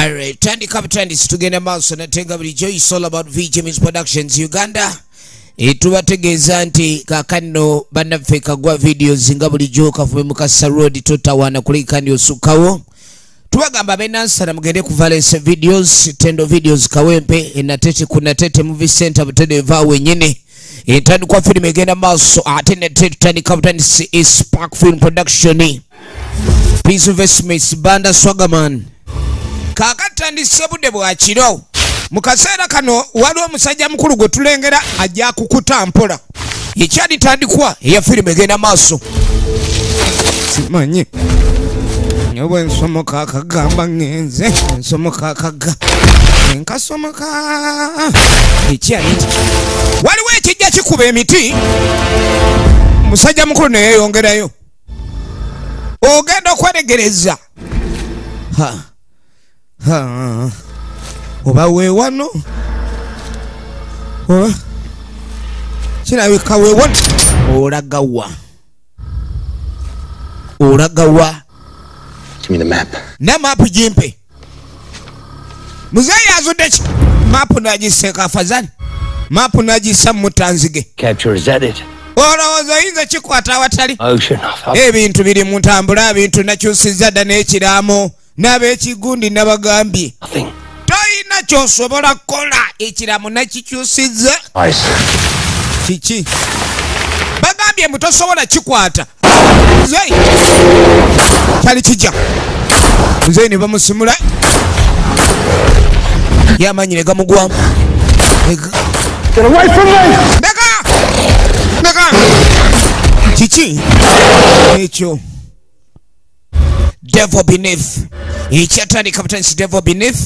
Alright, tandika butandisi, tugenda maaso natenga bulijjo. It's all about VJ Music Productions Uganda. Tubategeeza nti kaakano bannaffe Kagwa Videos nga bulijjo Kafume Mukasa Road, totawaana kulekandi osukkawo. Tubagamba ab'enansana mugende ku Valence Videos, Tendo Videos Kawempe, enatete ku Natete Movie Center Butede wennyini. Entandikwa firimu egenda maaso, ate nate tutandika butandisi Spark Film Production, Peace Investments, Banda Swagaman. Kaakatandise budde bwa kiro. Mu kaseera kano waliwo omusajja mukulu gwe tulengera ajja kukuta mpola. Ekyali tandikwa eya firimu egenda maaso. Simanyi nyowe nsomoka akagamba ngenze nsomoka akaga nkasomoka ekyali waliwo ekijja kikuba emiti, musajja mukulu neyeyongerayo ogenda okweregereza ha ha oba weewano oba kirabika weewano olagawa olagawa. Give me the map. Na mapu jimpe. Muzeeyi azudde ki? Mapu n'agiseka afazali. Mapu n'agissa mu mutanzige. Capture, is that it? Olowooza oyinza kikwata awatali? Ebintu biri mu ntambula, ebintu nakyusizza dda n'ekiraamo n'ab'ekigundi nabagambye. Toyina ky'osobola kukola, ekiraamo nakikyusizza. Kiki? Bagambye mbu tosobola kikwata. Muzeeyi kyali kijja. Muzeeyi ne bamusimula. Ye amaanyi ne gamugwamu. Get away from me! Ndeka! Ndeka! Kiki? Ekyo. Devil Beneath. Ekyatandika butandisi Devil Beneath.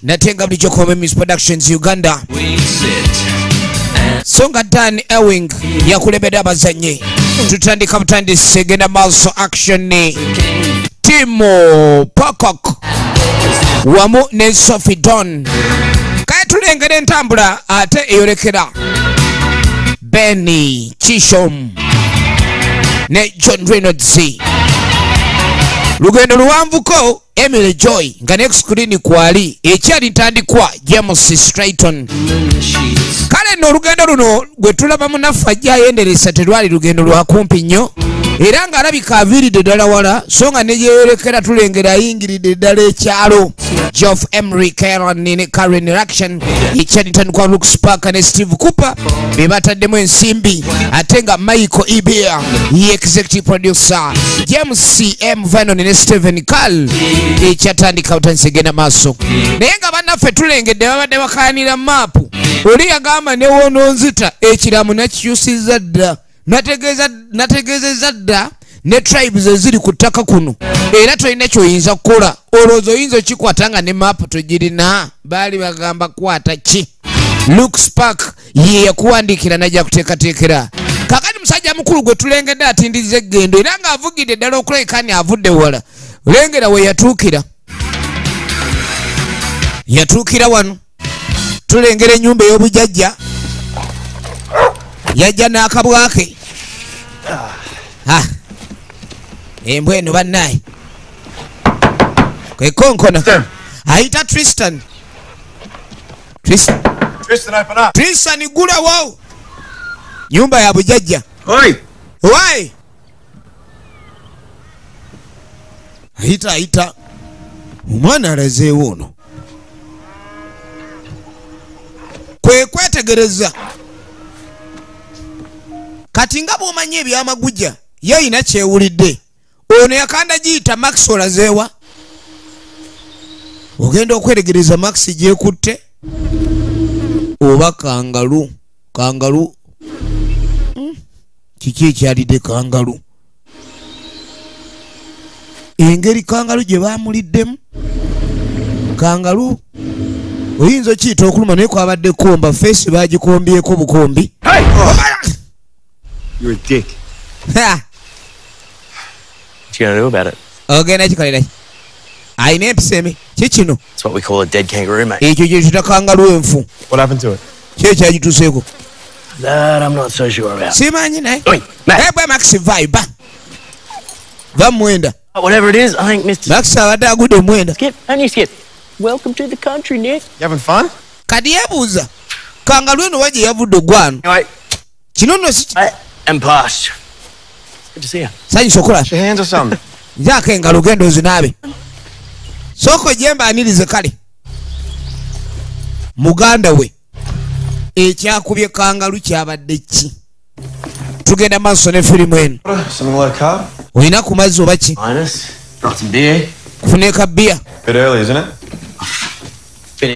Natenga bulijjo Kome Music Productions Uganda. Songa Dan Ewing yakulembedde abazannyi. Tutandika butandisi egenda maaso action Timo Pocock wamu ne Sophie Don. Kale tulengera entambula ate eyolekera Benny Chishom ne John Reynolds. Lugendo luwanvuko Emily Joy nga next screen kwali ekyali ntandikwa James Strayton. Kale nno olugendo luno gwe tulaba munnaffe ajja ayenderesa terwali lugendo lwa kumpi nnyo, era ng'alabika aviiridde ddala wala, so nga ne gyeyolekera tulengera ayingiridde ddala ekyalo. Geoff Emery, Karen ne Karen Reaction, ekyali ntandikwa Luke Sparker ne Steve Cooper be bataddemu ensimbi, ate nga Michael Ebia ye executive producer, James C. M. Vernon ne Stephen Carl. Ekyatandika butandisi egenda maaso. Naye nga bannaffe tulengedde babadde bakaanira maapu. Oli yagamba ne woononzita ekiramu nakikyusizza dda, nategeezezza dda ne tribes eziri ku ttaka kuno, era tolina ky'oyinza kukola. Olowooza oyinza okikwata nga ne maapu togirina. Baali bagamba kwata ki? Luke Spark ye yakuwandiikira n'ajja kuteekateekera. Kaakati musajja mukulu gwe tulengedde atindiriza eggendo, era ng'avugidde ddala okulabika ni avudde wala. Lengera we yatuukira. Yatuukira wano. Tulengera ennyumba ey'obujjajja. Yajja n'akabwa ke. Embwa eno bannaye. Kwe konkona. Ayita Tristan. Tristan, open up. Tristan gulawo. Nyumba ya bujjajja. Oi. Oi. Ayita ayita. Omwana alazeewo ono. Kwe kwetegereza. Kati nga bw'omanyi ebyamagujja, ye ayina kyewulidde. Ono yakanda giyita Max olazeewa. Ogenda okweregereza Max gyekutte oba kangalu. Kangalu. Kiki ekyalidde kangalu? Engeri kangalu gye baamuliddemu. Kangalu oyinza okiyita okuluma naye kwabadde komba, feesi baagikombyeko bukombi. Hey! You're a dick. Ha! What you gonna do about it? Ogenda kikolera ki? Ayina empisa emi. Ki kino? It's what we call a dead kangaroo, mate. Ekyo kye tuyita kangalu enfu. What happened to it? Ki ekyagituuseeko? That I'm not so sure about. Simanyi naye. Oi, Max. Hey, bwe Max vibe. Va mwenda. Whatever it is, I think Mr. Max abadde agudde mwenda. Skip, don't you skip? Welcome to the country, Nick. You having fun? Kati yeebuuza kangalu eno wa gye yavudde ogwano. Anyway, Kino nno si I am past. Good to see you. Sanyusa okola. Wash your hands or something. Njaako engalo genda ozinaabe. Sooka ojje mbaanirize kale. Muganda we ekyakubye kangalu kyabadde ki? Tugenda maaso ne firimu eno. Something low carb? Olina ku mazzi oba ki? Minus. Got some beer. Kufune kabiya. Bit early, isn't it?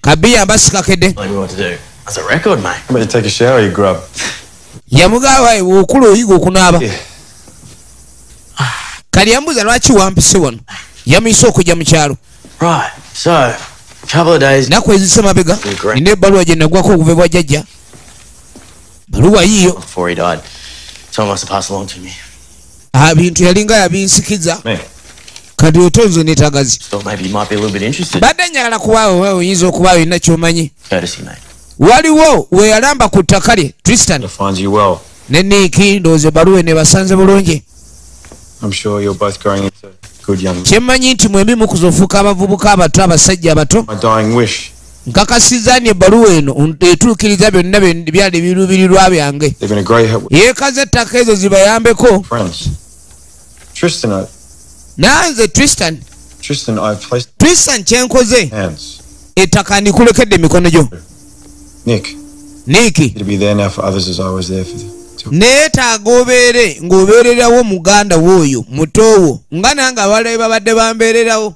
Kabiya mba sikakedde. Tell me what to do. That's a record, mate. How about you take a shower, you grub? Yamugamba okula oyiga okunaaba. Yeah. Kali yambuuza lwaki wampise wano. Yamuyise okujja mu kyalo. Right. So, a couple of days. Nnaku ezise mabega nina ebbaluwa gye nagwako okuva ebwa jjajja. Baluwa yiiyo. Before he died, someone must have passed along to me. Bintu yalinga yabinsikiza. Me. Kati otonzo neetagazi. Thought maybe you might be a little bit interested. Badde njagala kubaawo wewe oyinza okubaawo olina ky'omanyi. Courtesy, mate. Waliwo we yalamba ku ttaka lye Tristan It finds you well. Ne Nick ndowooza ebbaluwa eno ebasanze bulungi. I'm sure you're both growing into good young. Kyemmanyi nti mwembi mukuza ofuuka abavubuka abato abasajja abato. My dying wish. Nkakasizza nti ebbaluwa eno etuukiriza byonna byali biruubirirwa byange. They've been a great help with Yeekaza ettaka ezo zibayambeko. friends. Tristan, I, Nanze Tristan, Tristan, I've placed Tristan kyenkoze hands. Ettaka ndikulekedde emikono gyo. Nick, Nick, to be there now for others as I was there for the two. Neetaaga obeere ng'obeererawo muganda w'oyo mutoowo nga nange abalala babadde bambeererawo.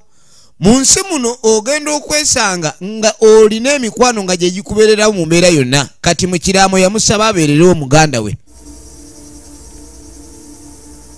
Mu nsi muno ogenda okwesanga nga olina emikwano nga gye gikubeererawo mu mbeera yonna. Kati mu kiraamo yamusaba abeererewo muganda we.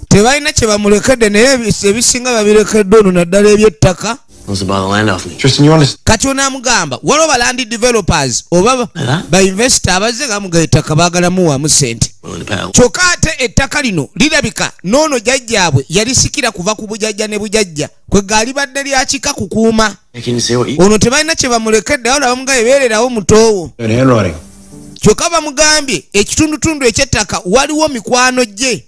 Tebalina kye bamulekedde naye ebisinga babirekedde ono naddala eby'ettaka. Wants to buy the land off me. Tristan, you understand? Kati onaamugamba waliwo ba land developers oba ba investor abazze nga bamuga ettaka baagala muwaamu ssente. Willing to pay a Kyokka ate ettaka lino lirabika n'ono jjajjaabwe yalisikira kuva ku bujajja ne bujajja kwe gaali badde lya kika kukuuma. Can you see what you Ono tebalina kye bamulekedde wabula bamugambye beererawo mutoowo. Own handwriting. Kyokka bamugambye ekitundutundu eky'ettaka waliwo mikwano gye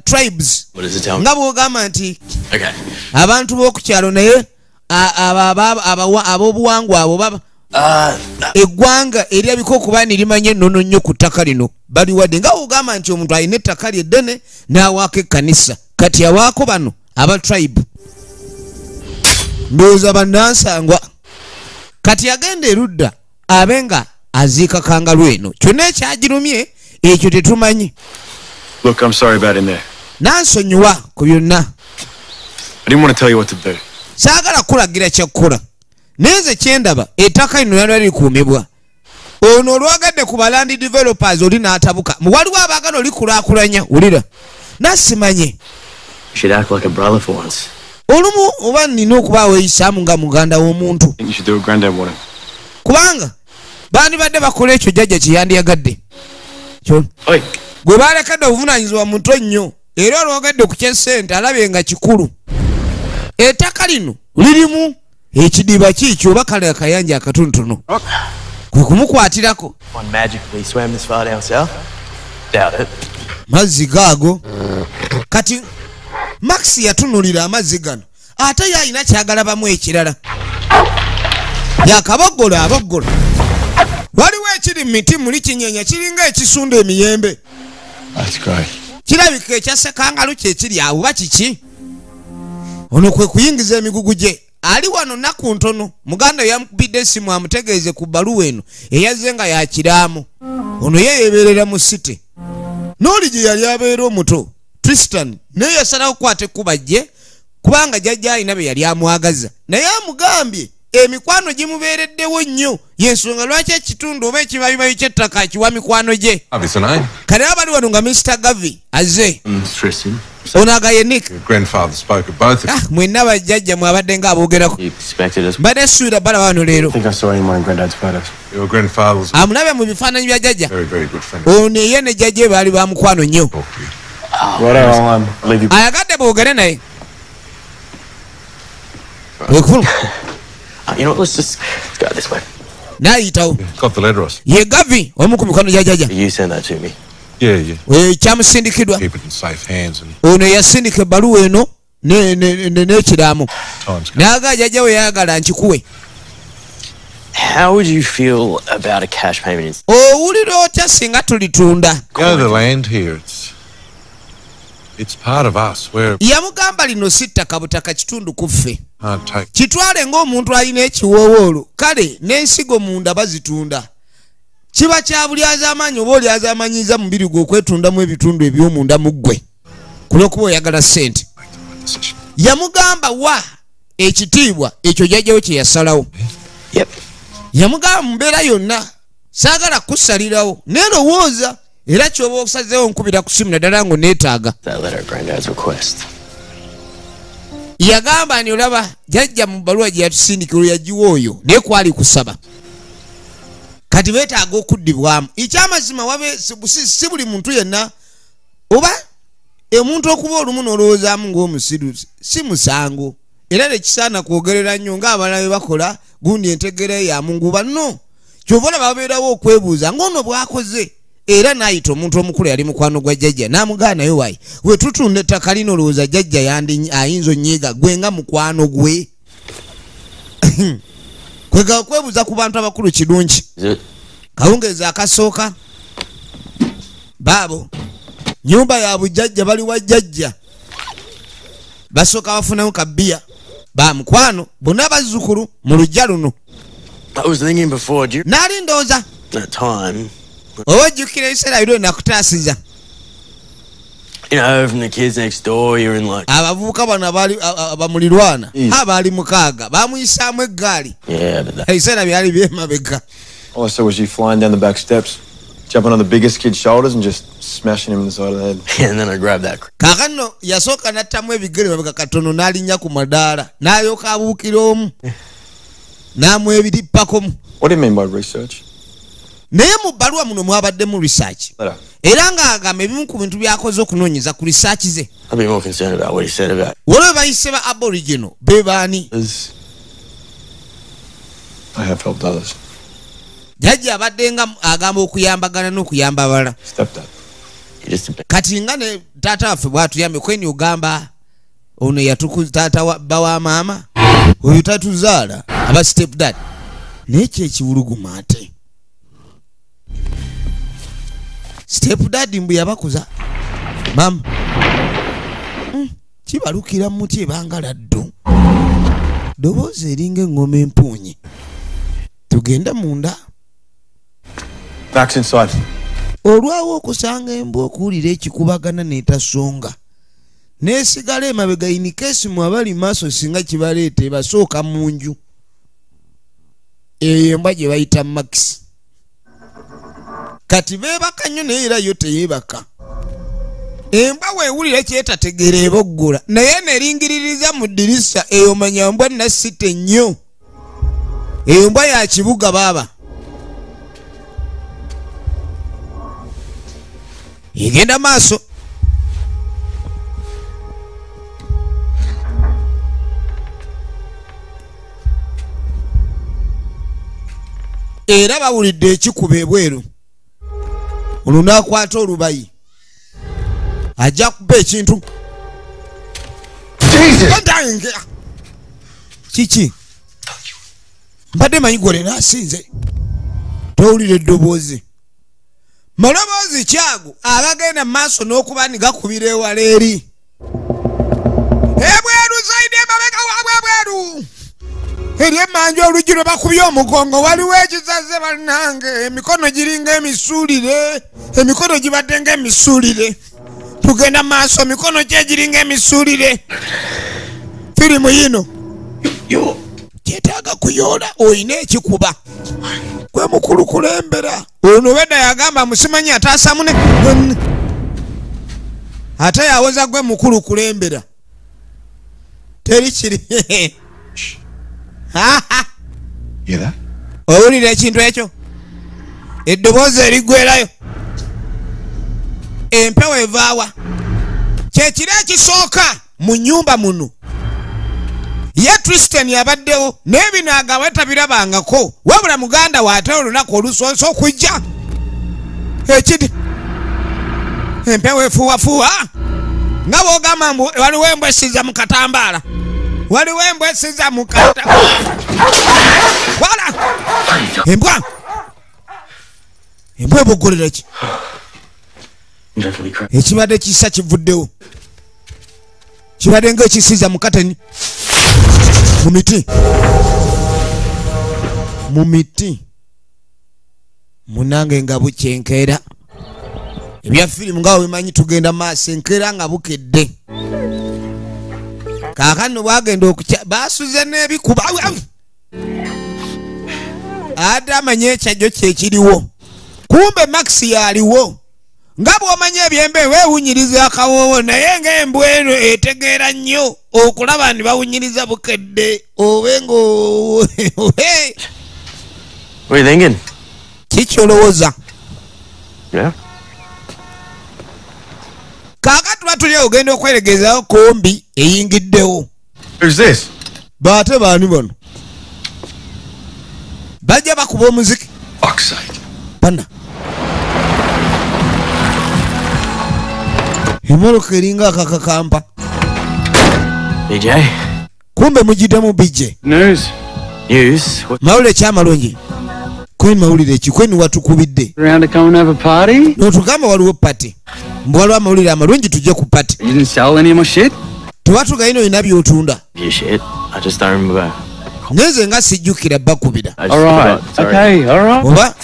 tribes What does it tell me? Nga bw'ogamba nti Okay. abantu b'oku kyalo naye ab'obuwangwa abo baba eggwanga erirabika okuba nirimanye ennono nnyo ku ttaka lino baliwadde nga bw'ogamba nti omuntu alina ettaka lye eddene n'awaako ekkanisa kati awaako bano aba tribe ndowooza bannansangwa kati agenda erudda abe nga aziika kangalu eno kyonna ekyagirumye ekyo tetumanyi. Look, I'm sorry about in there. Nansonyiwa ku byonna. I didn't want to tell you what to do. Saagala kulagira kyakkola naye nze kyendaba ettaka lino lyali likuumibwa ono olwagadde ku ba land developers oli n'atabuka waliwo abaagala olikulaakulanya wulira nasimanye. You should act like a brother for once. Olumu oba nina okubaawo eyisaamu nga muganda w'omuntu. I think you should do what Granddad wanted. Kubanga bandibadde bakola ekyo jjajja kye yandiyagadde. Oi. Gwe balekedde obuvunaanyizibwa muto nnyo era olwogadde ku ky'essente alabye nga kikulu. Ettaka lino lirimu ekidiba kiikyo oba kale akayanja akatonotono kwe kumukwatirako. One magically swam this far down south? Doubt it. Mazzi gaago kati Max yatunulira amazzi gano ate ye alina kyagalabamu ekirala yakaboggola aboggola waliwo ekiri mu miti muli kinyeenya kiringa ekisunda emiyembe. That's great. Kirabika ekya ssekangalu kye kiri awo oba kiki ono kwe kuyingiza emigugu gye ali wano nnaku ntono muganda we yamukubidde essimu amutegeeze ku bbaluwa eno eyazze nga yakiraamu ono ye yeebeerera mu city n'oli gye yali abeera omuto Tristan naye yasalawo okukwata ekkuba gye kubanga jjajja alina be yali amwagaza naye amugambye emikwano gimubeereddewo nnyo y'ensonga lwaki ekitundu oba ekibayibayi ky'ettaka akiwa mikwano gye. Obviously, name. Kati aba bali wano nga Mr. Gavi azze. Tristan. Ono agaye Nick. Your grandfather spoke of both of Ah, mwenna bajjajja mwabadde nga aboogerako. You expected us. Mbadde suubira balaba wano leero. I think I saw him in one of Granddad's photos. Your grandfather was a Amulabe mu bifaananyi bya jjajja. very, very good friend. Ono ye ne jjajja baali ba mukwano nnyo. Talk to you. Righto, I'll leave you. Ayagadde boogere naye. Ekufulu. You know what? Let's go this way. N'ayitawo. Got the letter, us. Ye Gavi omu ku mikwano gya jjajja. You send that to me. Yeah. Kyamusindikiddwa. Keep it in safe hands and Ono yasindika ebbaluwa eno n'ekiraamo. Time's coming. N'agaa jjajja we yayagala nkikuwe. How would you feel about a cash payment? Owulira otya singa tulitunda? You know, the land here, it's part of us. We're yamugamba lino si ttaka butaka kitundu ku ffe. Can't take. Kitwale ng'omuntu alina ekiwoowoolo kale n'ensigo munda bazitunda. Kiba kya bulyazaamaanyi oba olyazaamaanyiza mubiri gwe okwetundamu ebitundu eby'omunda mu ggwe kulw'okuba oyagala ssente. Yamugamba wa ekitiibwa ekyo jjajjawe kye yasalawo. Yep. Yamugamba mu mbeera yonna saagala kusalirawo naye lowooza era ky'oba osazeewo nkubira ku simu naddala ng'oneetaaga. That letter at Granddad's request. Yagamba ni olaba jjajja mu bbaluwa gye yatusindikira yagiwa oyo naye kwali kusaba. Kati beetaaga okuddibwamu. Ekyamazima wabe si buli muntu yenna oba omuntu okuba olumu n'olowoozaamu ng'omusiru si musango era tekisaana kwogerera nnyo ng'abalala bwe bakola gundi entegeera ya munguba no. Ky'ova olaba babeerawo okwebuuza ng'ono bw'akoze era n'ayita omuntu omukulu yali mukwano gwa jjajja n'amugaana naye waayi we tutunda ettaka lino olowooza jjajja ayinza onnyiiga gwe nga mukwano gwe. Kwega kwebuuza ku bantu abakulu kirungi. Kawungeezi akasooka baabo nyumba ya bujjajja bali wa jjajja basooka bafunamu kabiya ba mukwano bonna bazzukulu mu luggya luno. I was thinking before, do you Naali ndowooza that time, oba ojjukira ebiseera biri nakutaasiza. you know, from the kids next door, you're in like abavubuka bano abaali abamulirwana abaali mukaaga bamuyisaamu eggaali. Yeah, but that ebiseera byali byemabega. All I saw was you flying down the back steps, jumping on the biggest kid's shoulders and just smashing him in the side of the head. And then I grabbed that. Kaakano yasooka n'attamu ebigere mabega katono n'alinnya ku madaala n'alyoka abuukira omu n'amwebirippako. What do you mean by research? Naye mu bbaluwa muno mwabaddemu research. Letter. Era ng'agamba ebimu ku bintu by'akoze okunoonyeza ku research ze. I'd be more concerned about what he said about Waliwo bayise ba Aboriginal be baani? us. I have helped others. Jjajja abadde nga agamba okuyambagana n'okuyamba abalala. Stepdad. You just a bit. Kati nga ne taata waffe bw'atuyambye kweni ogamba ono yatukuza taata wa bba wa maama oyo tatuzaala aba stepdad. Naye kye ekiwuluguma ate. Stepdad mbu yabakuza maama. Kibalukira mu muti ebanga laddu. Ddoboozi eringa engoma empuunyi. Tugenda munda. Max inside. Olwawo okusanga embwa okuwulira ekikubagana n'etasonga. N'esigala emabega in case mu abali maaso singa kibaleeta ebasooka mu nju. Eyo embwa gye bayita Max. Kati beebaka nnyo naye era yo teyeebaka. Embwa weewulira kyetategeera eboggula naye neringiririza mu ddirisa eyo manya mbwa nassite nnyo. Eyo mbwa ya kibuga baaba. Egenda maaso. Era bawulidde ekikuba ebweru. Olwo n'akwata olubayi. Ajja kuba ekintu. Jesus! Kiki? Mbadde manyi gwe naasinze. Towulira eddoboozi. Maloboozi kyago abagenda mu maaso n'okuba ni gakubira ewala eri. Ebweru zaidi emabega waabwe ebweru. Eri emmanja oluggi lwe bakubye omugongo waliwo ekisaze bannange emikono giringa emisuulire emikono gibadde ng'emisuulire. Tugenda maaso emikono gye giringa emisuulire. Firimu yino kyetaaga kuyoola oyina ekikuba. Gwe mukulu kulembera. Ono wedda yagamba musimanyi ataasa mune. Ate yawoza gwe mukulu kulembera. Teri kiri. Hear that? Owulira ekintu ekyo? Eddoboozi eriggwerayo. Empewo evaawa. Kye kiro ekisooka mu nnyumba muno. Ye Tristan yabaddewo naye bino agamba tabirabangako wabula muganda we ate olunaku olusoose okujja. Ekidi empewo efuuwafuuwa nga bw'ogamba mbu waliwo embwa esiza mu katambaala. Waliwo embwa esiza mu kata. Wala! Embwa embwa ebogolera ki? Ekibadde kisa kivuddewo, kibadde ng'ekisiza mu kateni, mu miti, mu miti. Munange nga bukyenkeera ebya firimu nga wemanyi tugenda maaso, enkeera nga bukedde. Kaakano bwagenda okukya basuze n'ebikuba, ate amanye ekyajjo kyekiriwo. Kumbe Max yaliwo. Nga bw'omanyi ebyembe weewunyiriza akawoowo, naye ng'embwa eno etegeera nnyo okulaba nti bawunyiriza bukedde obe ngo. What are you thinking? Kikyolowooza? Yeah. Kaakati tuba tuli ogenda okweregezawo kombi eyingiddewo. Who's this? Baate baani bano? Bajja bakuba omuziki. Fuck's sake. Bana. Emmotoka eringa akakakampa. BJ. Kumbe mugiddemu BJ. News. News. Mawulire ki amalungi? Kweni mawulire ki? Kweni watukubidde? Around to come and have a party? N'otugamba waliwo party. Mbu waliwo amawulire amalungi tujje ku party. You didn't sell any of my shit? Tewatugaine olina by'otunda. Your shit. I just don't remember. Nze nga sijjukira bakubira. All right. Okay, all right. Oba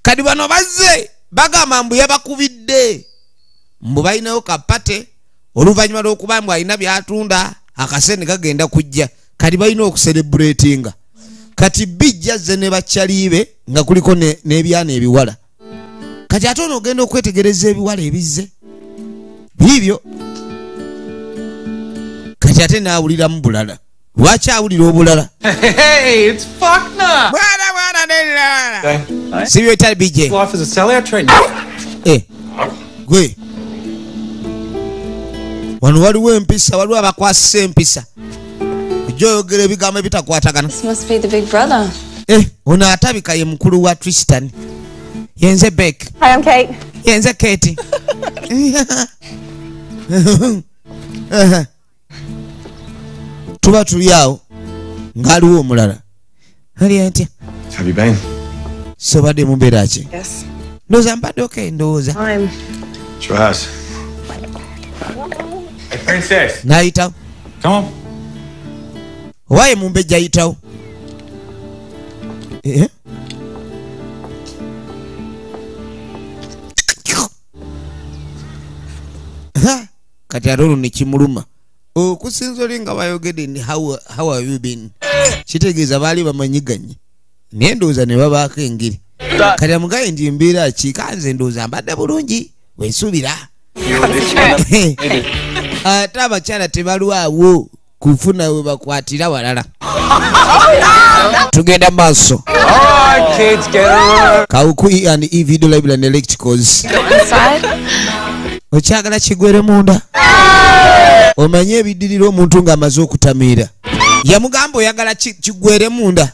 kati bano bazze bagamba mbu yabakubidde. Mbu balinayo kapate oluvannyuma lw'okuba mbu alina by'atunda akasente kagenda kujja. Kati balina okucelebratinga. Kati bijja azze ne bakyalibe nga kuliko n'ebyana ebiwala. Kati ate ono ogenda okwetegereza ebiwala ebizze biibyo. Kati ate n'awuliramu bulala. Lwaki awulira obulala? Hey, it's Faulkner. Mwana mwana nella. Sibyo kyali BJ. Life is a sellout trend. Gwe. Wano waliwo empisa, waliwo abakwasisa empisa. Ojja oyogera ebigambo ebitakwatagana. This must be the big brother. Ono atabika ye mukulu wa Tristan. Yenze Beck. Hi, I'm Kate. Yenze Kate. Tuba tuli awo ng'aliwo omulala. Ali atya? Have you been? So badde mu mbeera ki? Yes. Ndowooza mbadde okay, ndowooza. I'm Sure has. Hey, princess. N'ayitawo. Come on. Owaye mumbejja ayitawo. Kati ate olwo ne kimuluma. Okusinza oli nga bayogedde nti how have you been? Kitegeeza baali bamanyiganye. Naye ndowooza ne babaako engeri. Kati amugaye nti mbeera ki? Kanze ndowooza mbadde bulungi wensuubira. Ate abakyala tebalwawo kufuna we bakwatira walala. Tugenda maaso. Kawukui and E-Video Library and Electricals. Okyagala kigwere munda. Omanye ebiddirira omuntu ng'amaze okutamiira. Yamugamba oyagala kigwere munda.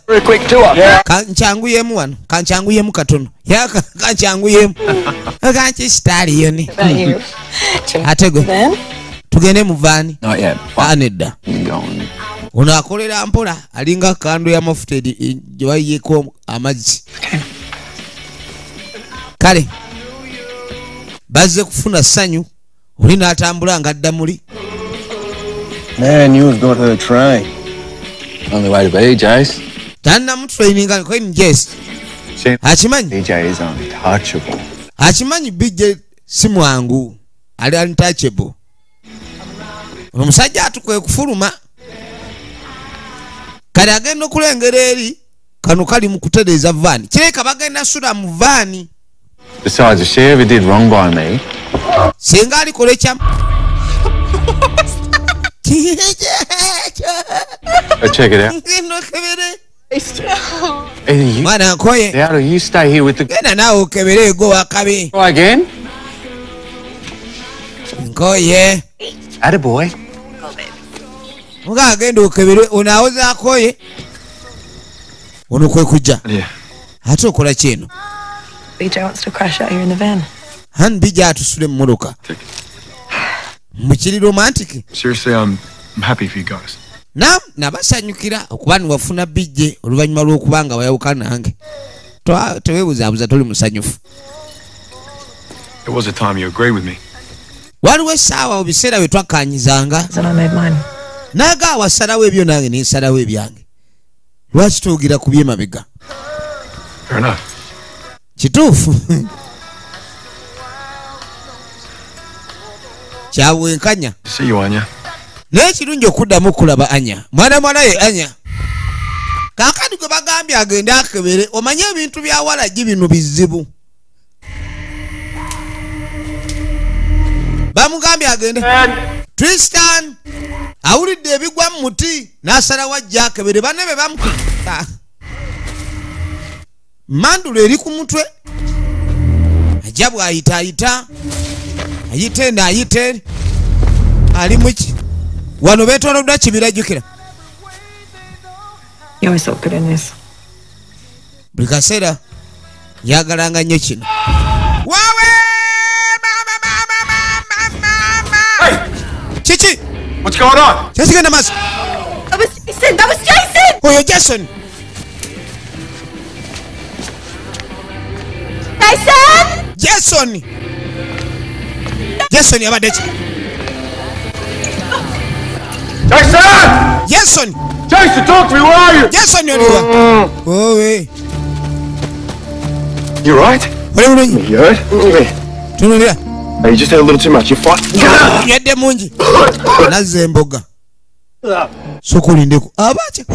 Kankyanguyemu wano, kankyanguyemu katono. Kankyanguyemu. Kanki sitaaliyo ni. Ate gwe. Tugende mu vaani. Nedda. Ono akolera mpola alinga kando y'amafuta gye bayiyeeko amazzi. Kale bazze kufuna ssanyu, oli n'atambula ng'adda muli. Man, you've got her trained. Only way to be, Jace. Tannamutraininga kweni Jace. Akimanyi? BJ is untouchable. Akimanyi BJ si mwangu, ali untouchable. Ono omusajja atukwe kufuluma. Kale agenda okulengera eri kano kali mu kutereeza vaani. Kireka bagenda sula mu vaani. Besides, if she ever did wrong by me, singa alikola ekyamu. Check it out. Either you Mwana nkoye. out or you stay here with the Genda naawe okebere ego wakabi. Try again. Nkoye. Attaboy. Muga agenda okebere ono awoza akoye. Ono kwe kujja. Yeah. Ate okola ki eno? BJ wants to crash out here in the van. Han BJ atusule mu mmotoka. Mukiri romantic. Seriously, I'm happy for you guys. Nam nabasanyukira okuba niwafuna bijje oluvannyuma lw'okubanga wayawuka nange. Teweebuzaabuza toli musanyufu. There was a time you agreed with me. Waliwo essaawa mu biseera bye twakkanyizanga. Naga wasalawo ebyo nange ne nsalawo ebyange. Lwaki twogera ku by'emabega? Fair enough. Kituufu. Kyabwenkanya. See you, Anya. Naye kirungi okuddamu okulaba Anya. Mwana mwana ye Anya. Kaakati gwe bagambye agende akebere, omanye ebintu bya walagi bino bizibu. Bamugambye agende. Tristan awulidde ebigwa mu muti n'asalawo ajja akebere, banne be bamukuta. Mandulo eri ku mutwe. Ajja bw'ayitaayita. Ayite n'ayite. Ali muki? Wano beetooloddwa kibira jjukira. You always look good in this. Buli kaseera yagalanga nnyo kino. Wawe! Mama, mama, mama, mama! Hey! Kiki? What's going on? Kyekigenda maaso. That was Jason! That was Jason! Oyo Jason! Jason! Jason! Jason yabadde ki? Jason! Jason! Jason, talk to me, where are you? Jason, yoliwa. Owe. You right? Oli bulungi? You hurt? Tunulira. Hey, you just had a little too much. You're fine. Yadde mungi. Nazza emboga. Sooka olindeko. Abacha.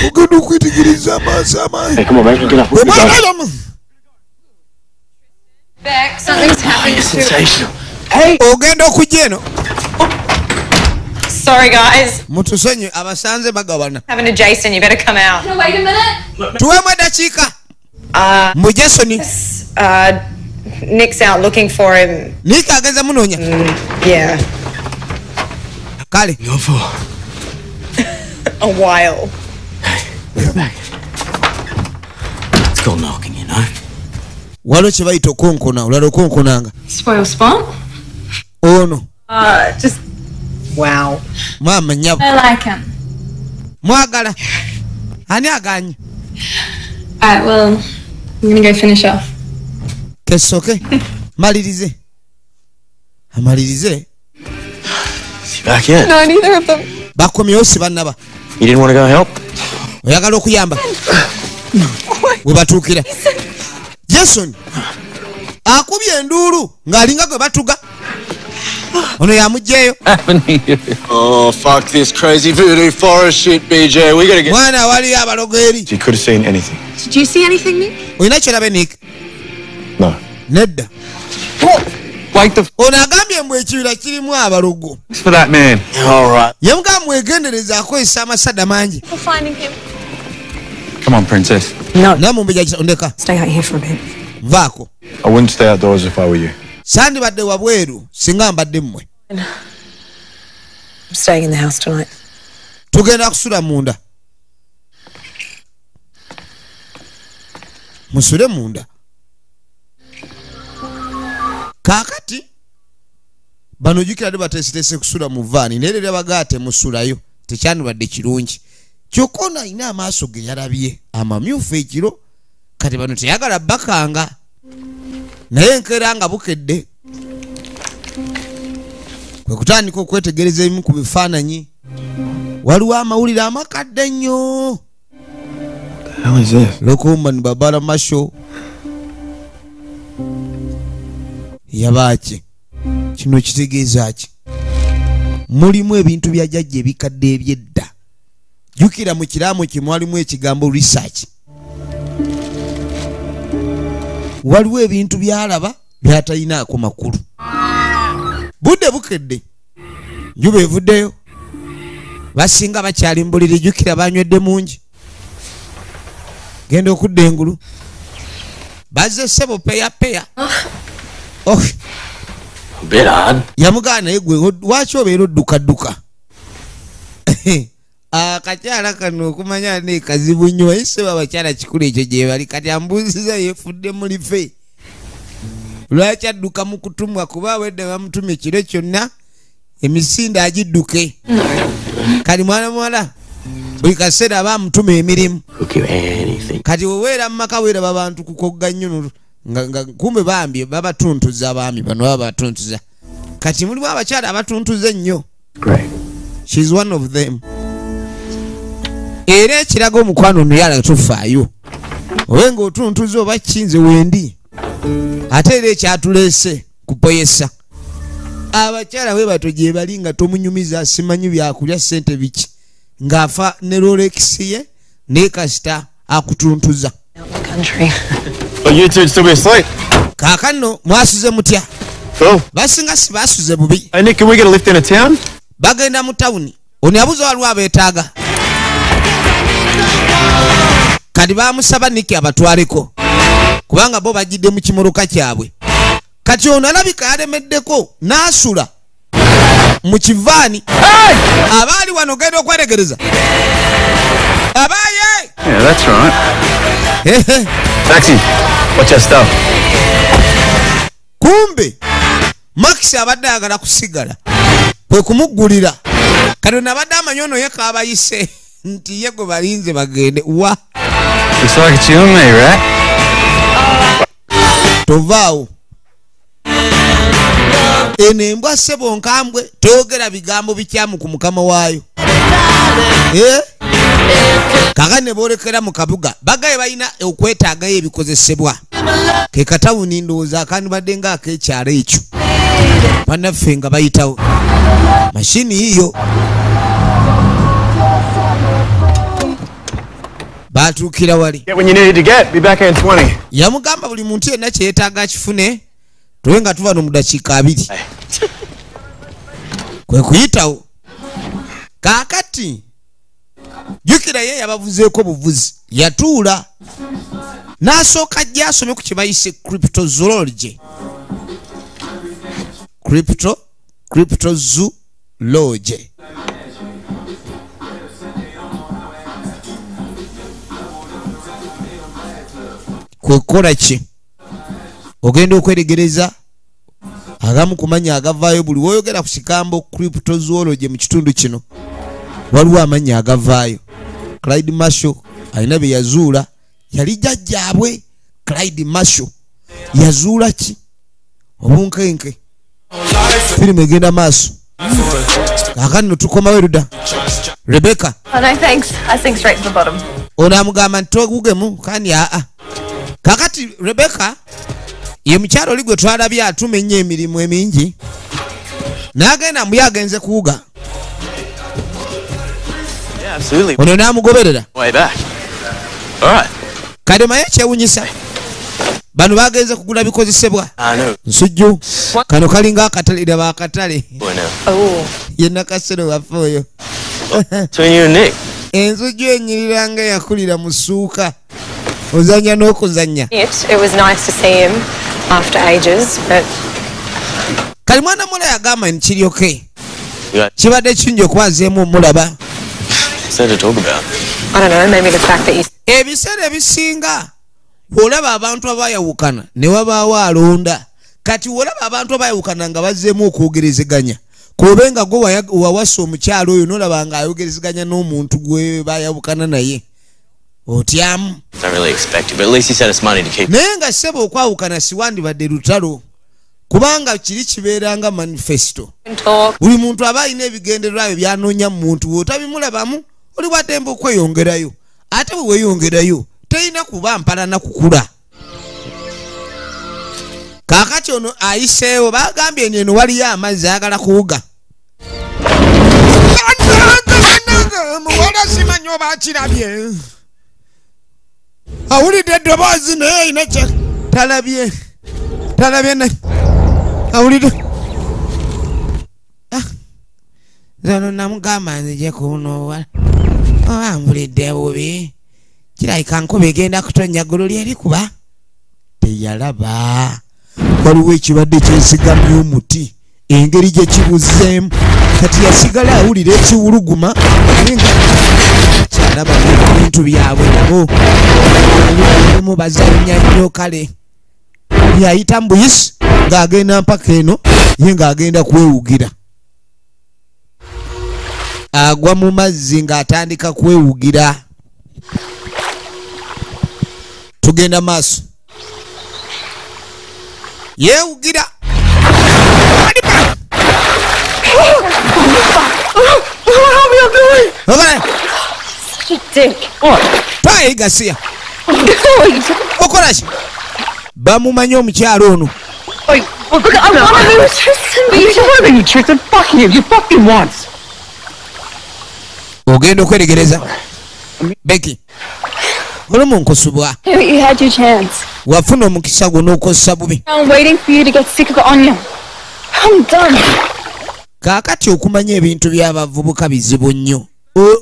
Ogenda okwetegereza amaaso amangi. Hey, come on, man. Get up. Beck, something's happened. You're sensational. Hey! Ogenda okujja eno. Sorry guys. Mutusonyi abasanze bagabana. Happened to Jason, you better come out. No, wait a minute. Tuwemu eddakiika. Mbu Jason. Nick's out looking for him. Nick agenze munoonya. Yeah. Kale. Go for a while. Hey, back. It's called knocking, you know. Waliwo kye bayita okonkona, olala okonkonanga. Spoil spot? Ono. Just wow. Maama nnyabo. I like him. Mwagala. Ani aganye? Alright, well, I'm gonna go finish off. Kesoke. Malirize. Amalirize. Is he back yet? No, neither of them. Bakomyewo si bannaba. You didn't want to go help? Oyagala okuyamba? We batuukira. Jason akubye enduulu ng'alinga gwe batuga. Ono yamuggyeyo. Oh, fuck this crazy voodoo forest shit, BJ. We gotta get. Mwana waliyo abalogo eri. You could have seen anything. Did you see anything, Nick? Olina ky'olabe, Nick? No. Nedda. Wait the Ono agambye mbu ekibira kirimu abalogo. f for that man. All right. Yamugamba mwegendereza akozesa amasada mangi. For finding him. Come on, princess. No. Namumbejja ondeka. Stay out here for a bit. Nvaako. I wouldn't stay outdoors if I were you. Sandibadde wabweru singa mbadde mmwe. I'm staying in the house tonight. Tugenda kusula munda. Musule munda. Kaakati bano jjukira dde bateeseteese kusula mu vaani naye leero bagaate musulayo tekyandibadde kirungi. Kyokka ono alina amaaso ge yalabye amamyufu ekiro kati bano teyagala bakanga naye enkeera nga bukedde kwe kutandika okwetegereza ebimu ku bifaananyi. Waliwo amawulire amakadde ennyo. The hell is this? Lokumba Babala Masho yabaaki kino kitegeeza ki? Mulimu ebintu bya jjajja ebikadde eby'edda. Jjukira mu kiraamo kye mwalimu ekigambo research. Waliwo ebintu by'alaba by'atalinaako makulu. Budde bukedde, njuba evuddeyo, basinga bakyali mu buliri, jjukira banywedde mungi. Genda okudda engulu bazze ssebo peya peya. Oh. A bit odd. Yamugaana naye gwe lwaki obeera oddukadduka? Akakyala kano okumanya ne kazibu nnyo naye ssebo abakyala kikulu ekyo gye bali kati ambuuziza yeefudde mulife. Lwaki adduka mu kutumwa kuba awedde bamutumye ekiro kyonna emisinde agidduke. Kati mwana muwala buli kaseera aba amutuma emirimu. Kati weweera mu maka weeraba bantu kukogga nnyo nga kumbe bambi babatuntuza, abaami bano babatuntuza. Kati mulimu abakyala abatuntuza ennyo. She's one of them. Era ekiraga omukwano ono yala tufaayo. Obe ng'otuntuza oba kinze wendi. Ate era ekyatuleese kupoyesa. Abakyala we bato gye bali nga tomunyumiza simanyi byakulya ssente biki. Ng'afa ne Rolex ye ne kasita akutuntuza. Kaakano mwasuze mutya? Basinga si basuze bubi. Hey Nick, can we get a lift in a town? Bagenda mu tawuni. Ono yabuuza waliwo abeetaaga. Kati baamusaba Nick abatwaleko kubanga bo bajjidde mu kimoroka kyabwe. Kati ono alabika yalemeddeko n'asula mu kivaani. Abaali wano genda okweregereza. Abaaye! Yeah, that's right. Taxi, watch your stuff. Kumbe Max abadde ayagala kusigala kwe kumuggulira. Kati ono abadde amanyi ono ye kaabayise nti ye gwe balinze bagende wa. Looks like it's you and me, right? Tovaawo. Eno embwa ssebo nkambwe toyogera bigambo bikyamu ku mukama waayo. Kaakati ne boolekera mu kabuga bagaye balina okwetaagayo ebikozesebwa. Ke katawuni ndowooza akandibadde ng'ak'ekyalo ekyo. Bannaffe nga bayitawo. Mashini yiyo. Baatuukira wali. Get when you need to get. Be back in 20. Yamugamba buli muntu yenna kye yeetaaga akifune tube nga tuva no mu dakiika 2. Kwe kuyitawo. Kaakati jjukira ye yabavuzeeko buvuzi. Yatuula n'asooka ajja asome ku kye bayise cryptozoology. Cryptozoology. Kwe kukola ki? Ogenda okweregereza agamu kumanya agavaayo buli woyogera ku kigambo cryptozoology mu kitundu kino waliwo amannya agavaayo. Clyde Marshall alina bye yazuula, yali jjajjaabwe. Clyde Marshall yazuula ki? Obunkenke. Firimu egenda maaso. Kaakati no tukomawo erudda. Rebecca. Oh no, thanks. I sink straight to the bottom. Ono amugamba nti togugemu kandi aa. Kaakati Rebecca ye mukyalo oli gwe twalabye atuma ennyo emirimu emingi n'agenda mbu ye agenze kuwuga. Yeah, absolutely. Ono n'amugoberera. Way back. All right. Kale maye kyewunyisa bano bagenze kugula bikozesebwa. I know. Nsujju kano kalinga akatale laba akatale. Boy now. Oh. Ye Nakasero waffe oyo. Between you and Nick. Ensujju enyirira nga yakulira mu ssuuka. Ozannya n'okuzannya. It was nice to see him after ages, but Kali mwana muwala yagamba nti kiri okay. Yeah. Kibadde kirungi okwazeemu omulaba. What's there to talk about? I don't know, maybe the fact that you Ebiseera ebisinga olaba abantu abayawukana ne wabaawo alonda. Kati olaba abantu abayawukana nga bazzeemu okwogerezeganya. Kobe nga gwe wawasa omukyalo oyo n'olaba nga ayogerezeganya n'omuntu gwe bayawukana naye. Otyamu. Don't really expect it, but at least he said it's money to keep. Naye nga ssebo okwawukana siwandibadde lutalo. Kubanga kiri kibeera nga manifesto. talk. Buli muntu aba alina ebigendererwa bye by'anoonya mu muntu bw'otabimulabamu oli bwaddembe okweyongerayo. Ate bwe weeyongerayo terina kuba mpalana kukula. Kaakati ono ayiseewo bagambye eno waliyo amazzi ayagala kuwuga. Muwala simanyi oba akirabye. Awulidde eddoboozi naye alina kye talabye. Talabye naye. Awulidde. Nze namugamba nzije kuno oba nvulidde bubi. Kirabika nkuba egenda kutonnya ggulu lyeri kuba teyalaba. Waliwo ekibadde kyesigamye omuti engeri gye kibuzeemu kati yasigala awulira ekiwuluguma naye nga kyalaba ebintu byabwe nabo mu bazannya nnyo kale yayita mu buyisi ng'agenda mpaka eno ye ng'agenda kwewugira. Agwa mu mazzi ng'atandika kwewugira. Tugenda maaso. Yeewugira. Such a dick. Twaye gasiya. Okola ki? Bamumanyi omukyalo ono. Ogenda okweregereza. Becky. Olumu nkusubwa. You had your chance. Wafuna omukisa gwo n'okozesa bubi. I'm waiting for you to get sick of Anya. I'm done. Kaakati okumanya ebintu by'abavubuka bizibu nnyo.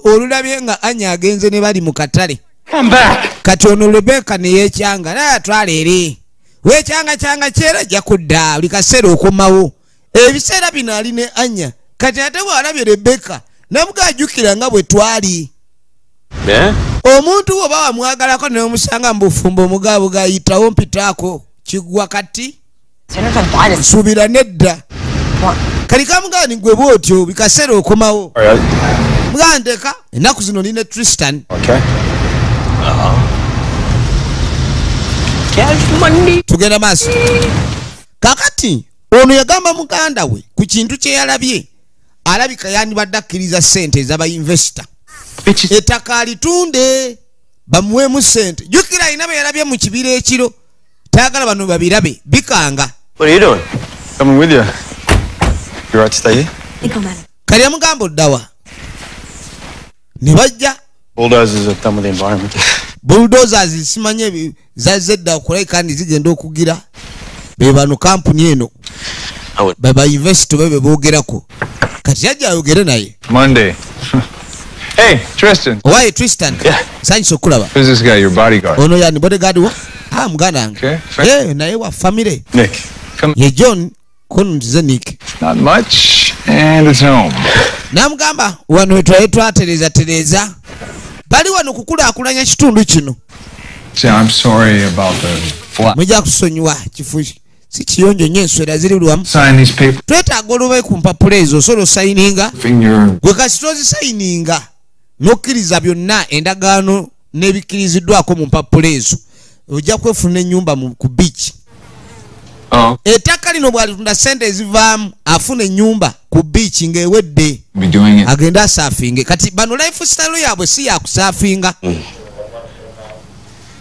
Olulabye nga Anya agenze ne bali mu katale. Come back. Kati ono Rebecca ne yeekyanga naye atwala eri. Weekyanga kyanga kyera ajja kudda buli kaseera okomawo. Ebiseera bino ali ne Anya. Kati ate bw'alabye Rebecca namuga ajjukira nga bwe twali. Omuntu oba wamwagalako n'omusanga mu bufumbo omugaabuga ayitawo mpitaako kigwa kati nsuubira nedda. Kali kamugani gwe bw'otyo buli kaseera okomawo. Mugandeka ennaku zino nina Tristan. Tugenda maaso. Kakati ono yagamba muganda we ku kintu kye yalabye alabika yandibadde akkiriza ssente ez'aba investor. Ettaka alitunde bamuweemu ssente. Jjukira alina be yalabye mu kibira ekiro tayagala bano babirabe bikanga. What are you doing? Coming with you. You right to stay here? Kali yamugamba oddawa. Ne bajja. Bulldozers are done with the environment. Bulldozers simanye zazze dda okulabika kandi zigenda okugira. Be bano kampuni eno. Baba investor bebe boogerako. Kati yajja ayogere naye. Monday. Hey, Tristan. Why Tristan? Yeah. Sanyusa okulaba. Who's this guy, your bodyguard? Ono yani bodyguard wo? Ah, muganda wange. Okay. Eh, naye wa family. Nick. Come. Ye John kono nzize Nick. Not much and it's home. Namugamba wano twali twatereza tereza. Bali wano kukulaakulanya kitundu kino. See, I'm sorry about the flat. Mujja kusonyiwa kifu si kiyonjo nnyo enswera ziri lwamu. Sign these papers. Twetaaga olube ku mpapula ezo osobola osayininga. Finger. Gwe kasita ozisayininga n'okkiriza byonna endagaano n'ebikkiriziddwako mu mpapula ezo ojja kwefuna ennyumba ku beach. Oh. Ettaka lino bw'alitunda ssente ezivaamu afuna ennyumba ku beach ng'ewedde. Be doing it. Agenda asaafinge. Kati bano lifestyle yaabwe si ya kusaafinga.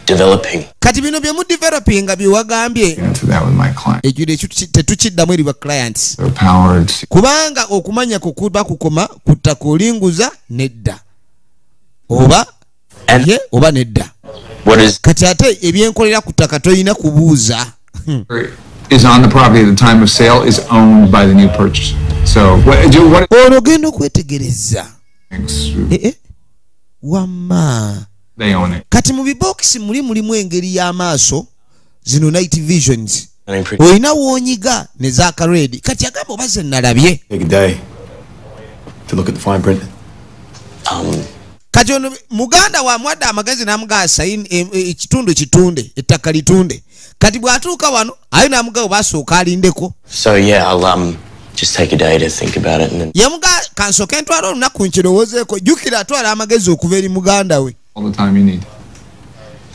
Developing. Kati bino bye mu developinga bye wagambye. Into that with my client. Ekyo ekyo tetukiddamu eri ba clients. They're powered. Kubanga okumanya kukuba kukoma ku ttaka olinguza nedda. Oba ye oba nedda. What is Kati ate ebyenkolera ku ttaka toyina kubuuza. Is on the property at the time of sale is owned by the new purchaser. So what do what Ono ogenda okwetegereza. Wamma. They own it. Kati mu bibokisi muli mulimu engeri y'amaaso zino night visions. Olina w'onyiga ne zaaka red. Kati agamba oba ze nalabye. Take a day to look at the fine print. Kati ono muganda wa mwadde amagezi n'amugaa sayini ekitundu kitunde ettaka litunde. Kati bw'atuuka wano ayo n'amugaa basooka alindeko. So yeah, I'll just take a day to think about it and then Yamugaa kansooke ntwala olunaku nkirowoozeeko. Jjukira atwala amagezi okuva eri muganda we. All the time you need.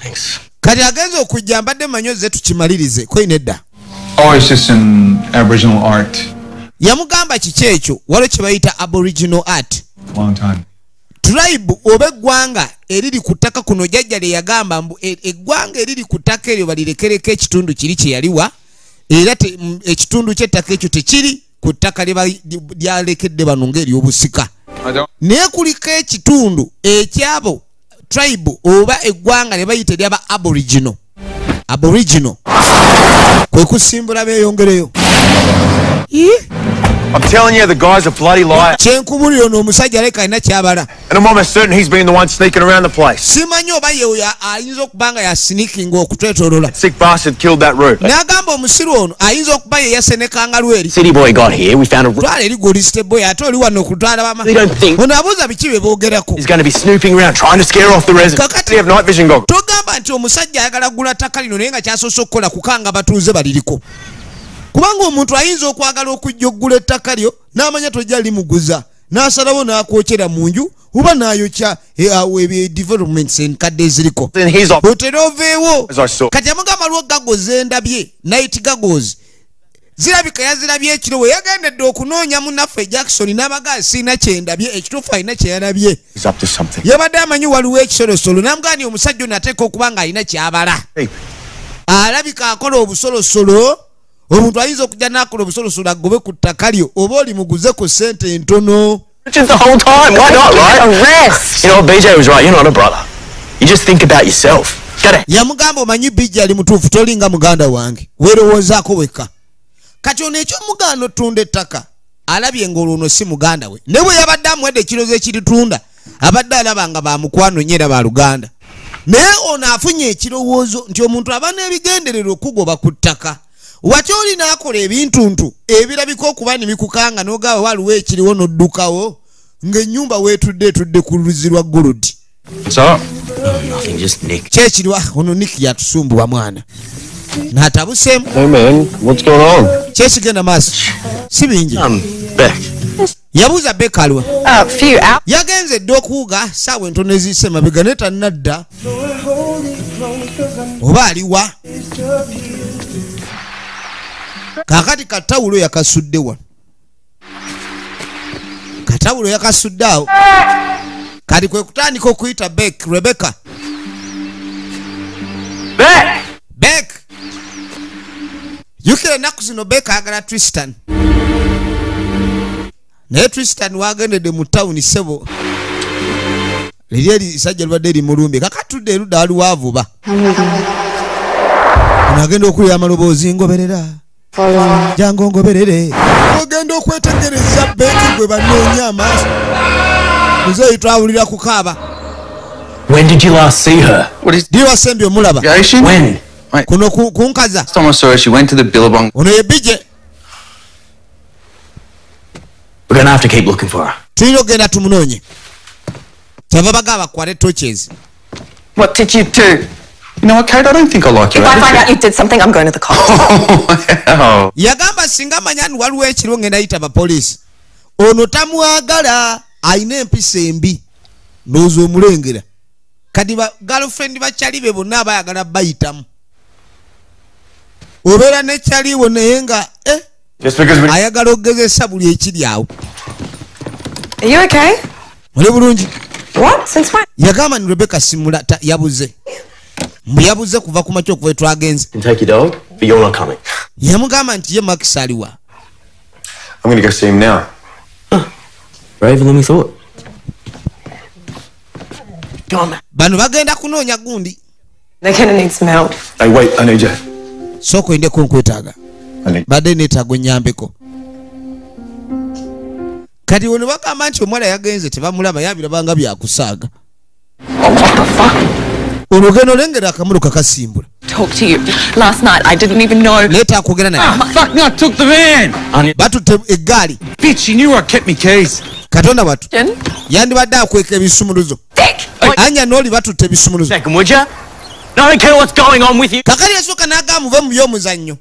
Thanks. Kati agenze okujja mbadde mmanyi ozze tukimalirize ko nedda. Oh, it's just an Aboriginal art. Yamugamba kiki ekyo waliwo kye bayita Aboriginal art. Long time. Tribe oba eggwanga eriri ku ttaka kuno jjajja lye yagamba mbu eggwanga eriri ku ttaka eryo balirekereko ekitundu kiri kye yaliwa era ekitundu ky'ettaka ekyo tekiri ku ttaka lyalekedde bano ng'ery'obusika. Naye kuliko ekitundu ekyabo tribe oba eggwanga lye bayita eryaba Aboriginal. Aboriginal kwe kusimbula beeyongereyo. I'm telling you, the guy's a bloody liar. Kyenkubulira ono omusajja aleka alina ky'abala. And I'm almost certain he's been the one sneaking around the place. Simanyi oba ye oyo ayinza okuba nga yasneakinga okutwetoolola. Sick bastard killed that root. N'agamba omusiru ono ayinza okuba ye yasenekanga lweri. City boy got here, we found a Twala eri gwe oli city boy ate oli wano okutwala bama. They don't think Ono abuuza biki bye boogerako. he's going to be snooping around trying to scare off the residents. Kakati They have night vision goggles. Togamba nti omusajja ayagala kugula ttaka lino naye nga kyasoose okukola kukanga batuuze baliriko. Kubanga omuntu ayinza okwagala okujja okugula ettaka lyo n'amanya tojja limuguza N'asalawo n'akwokyera mu nju oba n'ayokya developments enkadde eziriko. Otera oveewo. Kati amugamba lwo gagozi endabye, night goggles. Zirabika yazirabye ekiro we yagendedde okunoonya munnaffe Jackson n'abaga sirina kyendabye, ekituufu alina kye yalabye. Yabadde amanyi waliwo ekisolosolo n'amugamba nti omusajja ono ateeka okuba ng'alina ky'abala. Alabika akola obusolosolo. Omuntu ayinza okujja n'akola obusolosolo agobe ku ttaka lyo oba olimuguze ku ssente entono. The whole time, why not, right? Arrest. You know, BJ was right. You're not a brother. You just think about yourself. Yamugamba omanyi BJ ali mutuufu, tolinga muganda wange, weerowoozaako wekka. Kati ono ekyomugaano ottunda ettaka alabye ng'olwo ono si muganda we, ne bwe yabadde amuwadde ekirowoozo ekiritunda abadde alaba nga bamukwano nnyo era baluganda. Naye ono afunye ekirowoozo nti omuntu aba n'ebigendererwa okugoba ku ttaka. Watya oli n'akola ebintuntu ebirabika okuba ne bikukanga n'ogaba waliwo ekiriwo n'oddukawo ng'ennyumba weetudde etudde ku luzzi lwa Gold. Kyekiriwa ono Nick yatusumbuwa mwana. N'atabuseemu. Hey man, what's going on? Kyekigenda maaso si bingi. Yabuuza Beck aliwa. Yagenze dda okuwuga ssaawa entono eziyise emabega naye tannadda. Oba aliwa? Kaakati katawulo yakasudde wano. Katawulo yakasudde awo. Kati kwe kutandika okuyita Beck, Rebecca. Beck! Beck! Jjukira ennaku zino Beck ayagala Tristan. Naye Tristan wagendedde mu tawuni ssebo. Liri erisajja libadde limulumbye. Kakatudde erudda waliwo avuba. Ono agenda okulira amaloboozi ngoberera. Jangu ngoberere. Ogenda okwetegereza Beck gwe banoonya amaaso. Muzeeyi twawulira kukaaba. When did you last see her? Ddi wasembye omulaba? When? Kuno kunkaza. Last time I saw her, she went to the Billabong. Ono ye BJ. We're gonna have to keep looking for her. Tulina okugenda tumunoonye. Kyava bagamba bakwate torches. What did you do? You know what, Kate? I don't think I like you. If I find out you did something, I'm going to the cops. Oh, wow. Yagamba singa manya nti waliwo ekiriwo ngenda yita abapoliisi. Ono tamwagala, alina empisa embi. Ndowooza omulengera. Kati ba girlfriend bakyali be bonna abayagala bayitamu. Obeera ne kyaliwo naye nga ayagala okugezesa buli ekiri awo. Are you okay? Oli bulungi? What? Since when? Yagamba ni Rebecca simula yabuze. Mbu yabuze kuva ku makya okuva twagenze. Can take your dog, but you're not coming. Yamugamba nti ye Max aliwa. I'm gonna go see him now. Braver than we thought. Bano bagenda kunoonya gundi. They're gonna need some help. Hey, wait, I need you. Sooka oyindeko nkwetaaga. Badde neetaaga onnyambeko. Kati ono bagamba nti omuwala yagenze tebamulaba yabirabanga byakusaaga. Oh, what the fuck? Ono genda olengera akamotoka kasimbula. Talk to you. Last night I didn't even know. Leeta akwogera naye. Ah, fuck, no, I took the van. Batutte eggaali. Bitch, she knew I kept me keys. Katonda watu. Yandibadde akweka ebisumuluzo. Anya n'oli batutte ebisumuluzo. Second, would ya? No, I don't care what's going on with you. Kakali yasooka n'agamba muve mu by'omuzannyo.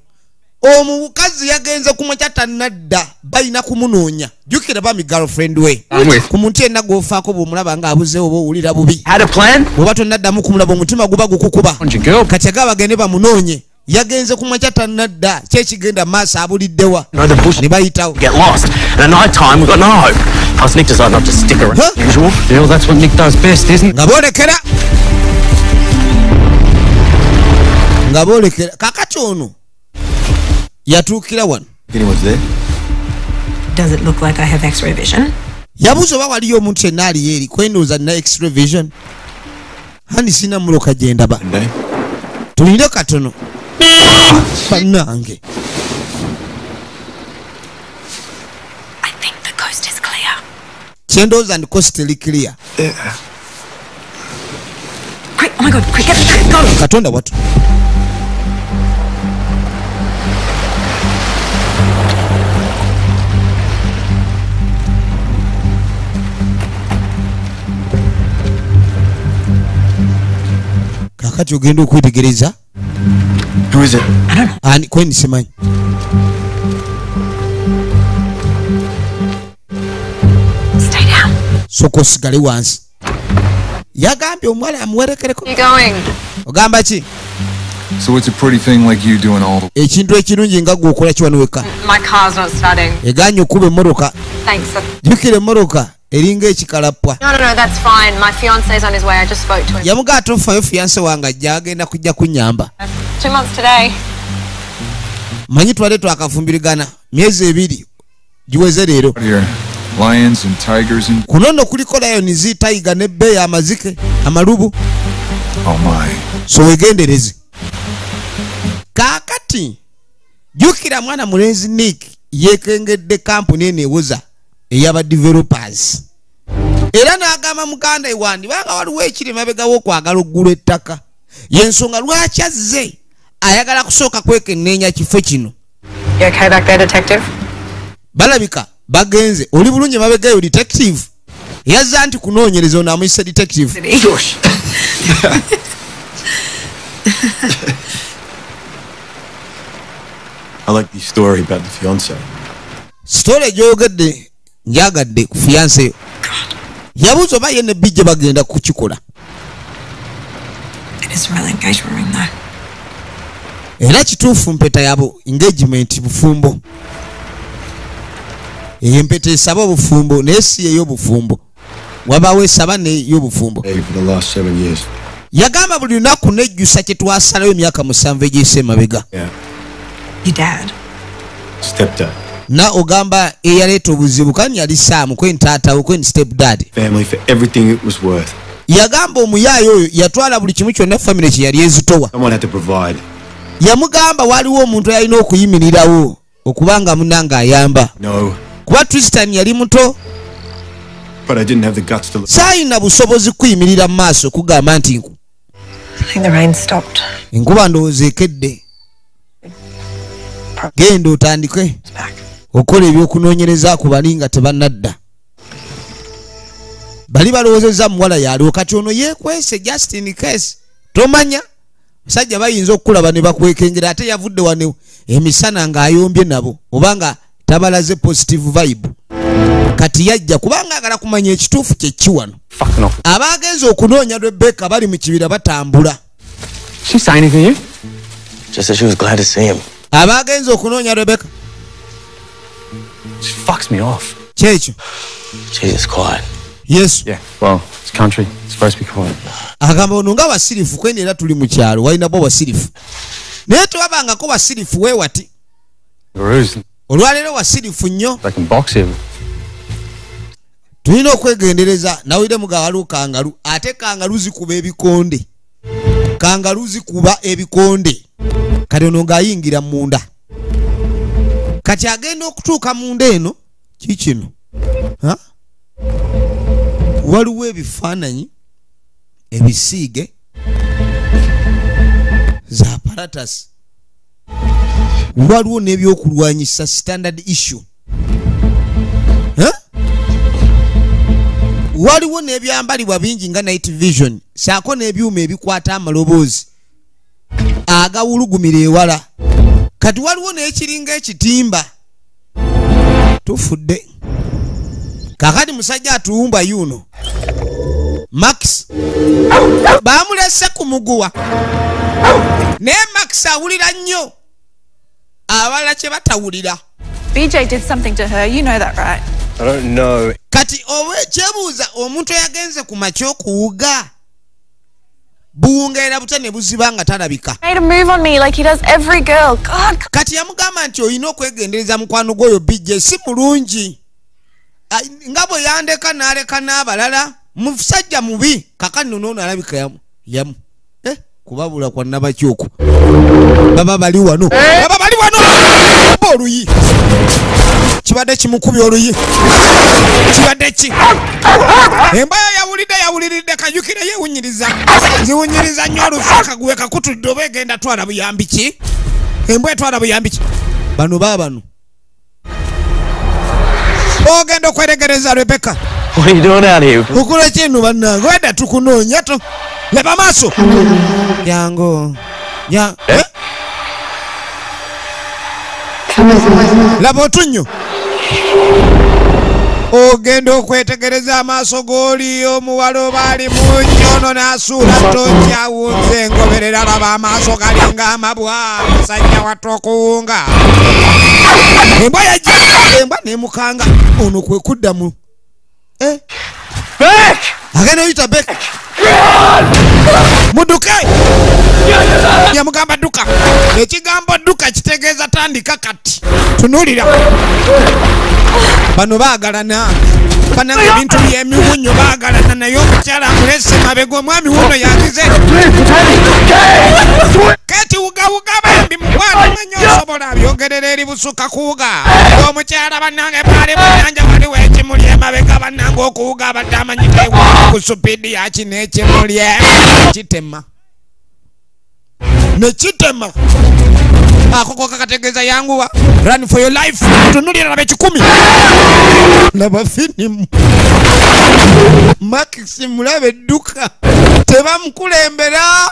Omukazi yagenze ku makya tannadda, balina kumunoonya. Jjukira bami girlfriend we. Ku muntu yenna gw'ofaako bw'omulaba ng'abuzeewo oba owulira bubi. Had a plan? Bw'oba tonnaddamu kumulaba omutima guba gukukuba. Kati agaba bagende bamunoonye. Yagenze ku makya tannadda, ki ekigenda mu maaso abuliddewa. Ne bayitawo. Get lost. And at night time we've got no hope. Plus Nick decided not to stick around. Huh? Usual. Yeah, well, that's what Nick does best, isn't it? Nga boolekera. Nga boolekera. Kakati ono yatuukira wano. Anyone's there? Does it look like I have x-ray vision? Yabuuza oba waliyo omuntu yenna aliyo eri kwendowooza nina x-ray vision. Hani sina mmotoka gye ndaba. Tulinde katono. Bannange. I think the coast is clear. Kyendowooza ndi coast eri clear. Quick, oh my God, quick, get the go. Katonda watu. Kakati ogenda okwetegereza. Who is it? Ani kweni simanyi. Sooka osigale wansi. Yagambye omuwala amuwerekereko. You going? Ogamba ki? So what's a pretty thing like you doing all the Ekintu ekirungi nga gwe okola ki wano wekka? My car's not starting. Eganye okuba emmotoka. Thanks. Jjukira emmotoka eringa ekikalapwa. No, that's fine. My fiance's on his way. I just spoke to him. Yamugaa tofayo, fiance wange ajja, agenda kujja kunnyamba. 2 months today. Manyi twale twakafumbirigana myezi 2 giweze leero. out here? Lions and tigers and Kuno nno kuliko lions, tiger n'ebbeeyi, amazike, amalubu. Oh my. So wegendereze. Kaakati jjukira mwana mulenzi Nick yeekengedde kampuni eno ewoza ey'aba developers, era n'agamba muganda ewandi banga waliwo ekiri mabegawo okwagala oggula ettaka, yensonga lwaki azze ayagala kusooka kwekenneenya kifo kino. You okay back there, detective? Balabika bagenze. Oli bulungi mabegayo, detective? Yazza nti kunoonyereza. Ono amuyise detective. Shush. I like the story about the fiance. Story gy'oyogedde njagadde ku fiance. Yabuuza oba ye ne Bijje bagenda kukikola. It is a real engagement ring, though. Era kituufu mpeta yabo engagement, bufumbo. Eyo empeta esaba obufumbo, naye si ey'obufumbo, wabaawo esaba ney'obufumbo. Hey, for the last 7 years. Yagamba buli lunaku nejjusa kye twasalayo emyaka 7 egiyise emabega. Yeah. Your dad? Stepdad. Na ogamba eyaleeta obuzibu kani yali Saamu, kweni taatawo, kweni step dad. Family for everything it was worth. Yagamba omuyaayo oyo yatwala buli kimu kyonna famire kye yali ezitowa. Someone had to provide. Yamugamba waliwo omuntu alina okuyimirirawo okubanga munange ayamba. No, Kuba Tristan yali muto. but I didn't have the guts to. Saayina busobozi kuyimirira mu maaso kugamba nti I think the rain stopped. Enkuba ndowooza ekedde, genda otandike It's back. okola ebyokunoonyereza ku bali nga tebannadda. Bali balowoozezza muwala yaliwo, kati ono yeekwese just in case. Tomanya musajja bayinza okukulaba ne bakwekengera, ate yavudde wano emisana ng'ayombye nabo oba nga tabalaze positive vibe. Kati yajja kubanga agala kumanya ekituufu kyeki wano. Fucking off. Abagenza okunoonya Rebeka bali mu kibira batambula. She say anything to you? Just that she was glad to see him. Abagenza okunoonya Rebeka. She fucks me off. Kyekyo. Jesus, quiet. Yesu. Yeah, well, it's country. It's supposed to be quiet. Agamba ono nga basirifu, kweni era tuli mu kyalo, walinabo basirifu, naye tewabangako basirifu weewati. Kangaroos. Olwaleero wasirifu nnyo. They can box him. Tulina okwegendereza. Nawulire muga waliwo kangalu, ate kangalu zikuba ebikonde, kangalu zikuba ebikonde. Kati ono ng'ayingira munda, kati agenda okutuuka munda eno kikino. Ha? Waliwo ebifaananyi ebisiige za apparatus, waliwo n'ebyokulwanyisa standard issue. Ha? Waliwo n'ebyambalibwa bingi nga night vision, saako n'ebyuma ebikwata amaloboozi agawulugumira ewala. Kati waliwo n'ekiringa ekitimba. Tufudde. Kakati musajja atuwumba yuno Max bamulese ku muguwa, naye Max awulira nnyo abalala kye batawulira. BJ did something to her. You know that, right? I don't know. Kati owe kyebuuza omuntu eyagenze ku makya okuwuga buwungeera butya ne buziba nga talabika. Made a move on me like he does every girl. God, Kati yamugamba nti olina okwegendereza mukwano gw'oyo Bijje, si mulungi. Ai, nga bwe yandeka n'aleka n'abalala, musajja mubi. Kakati nno noono alabika yamu yamu kubabula kwa nabakyoko. Baba bali wano, baba bali wano. Kuba oluyi kibadde kimukubya oluyi, kibadde ki embaya yawulidde, yawuliridde. Kajukire yewunyiriza, ziwunyiriza nnyo olufu akaguwe kakutudde. Oba egenda twala buyambi ki? Embwa etwala buyambi ki? Bano baabano ogenda okweregereza Rebeka. What are you doing out here? Okola kino bannange, wedda tukunoonya. To leba maaso jangu ya. Eh? Laba otunnyo Ogenda okwetegereza amaaso g'oli omuwala oba ali mungi ono n'asuula tokyawunze engoberera laba amaaso galinga amabwa musajja wattu okuwunga. Embwa yajja embwa n'emukanga ono kwe kuddamu. Agenda oyita Beck. Mudduke! Yamugamba dduka. Ekigambo dduka kitegeeza tandika kati. Tunuulira. Bano baagalana. Bannange ebintu by'emiwunyo baagalana naye omukyala amulese mabega omwami wuno yagize. Kati wugawuga bambi mukwano manyi osobola byogerera eri busuka kuwuga. Omukyala bannange baali mu nnyanja waliwo ekimuli emabega bannange okuwuga abadde amanyi teewuga ku supiidi ya kino ekimuli kitema. Ne kitema. Akoko kakategeeza yanguwa. Run for your life. Tunuulira laba ekikumi. Laba finimu. Maxi mulabe dduka. Tebamukulembera.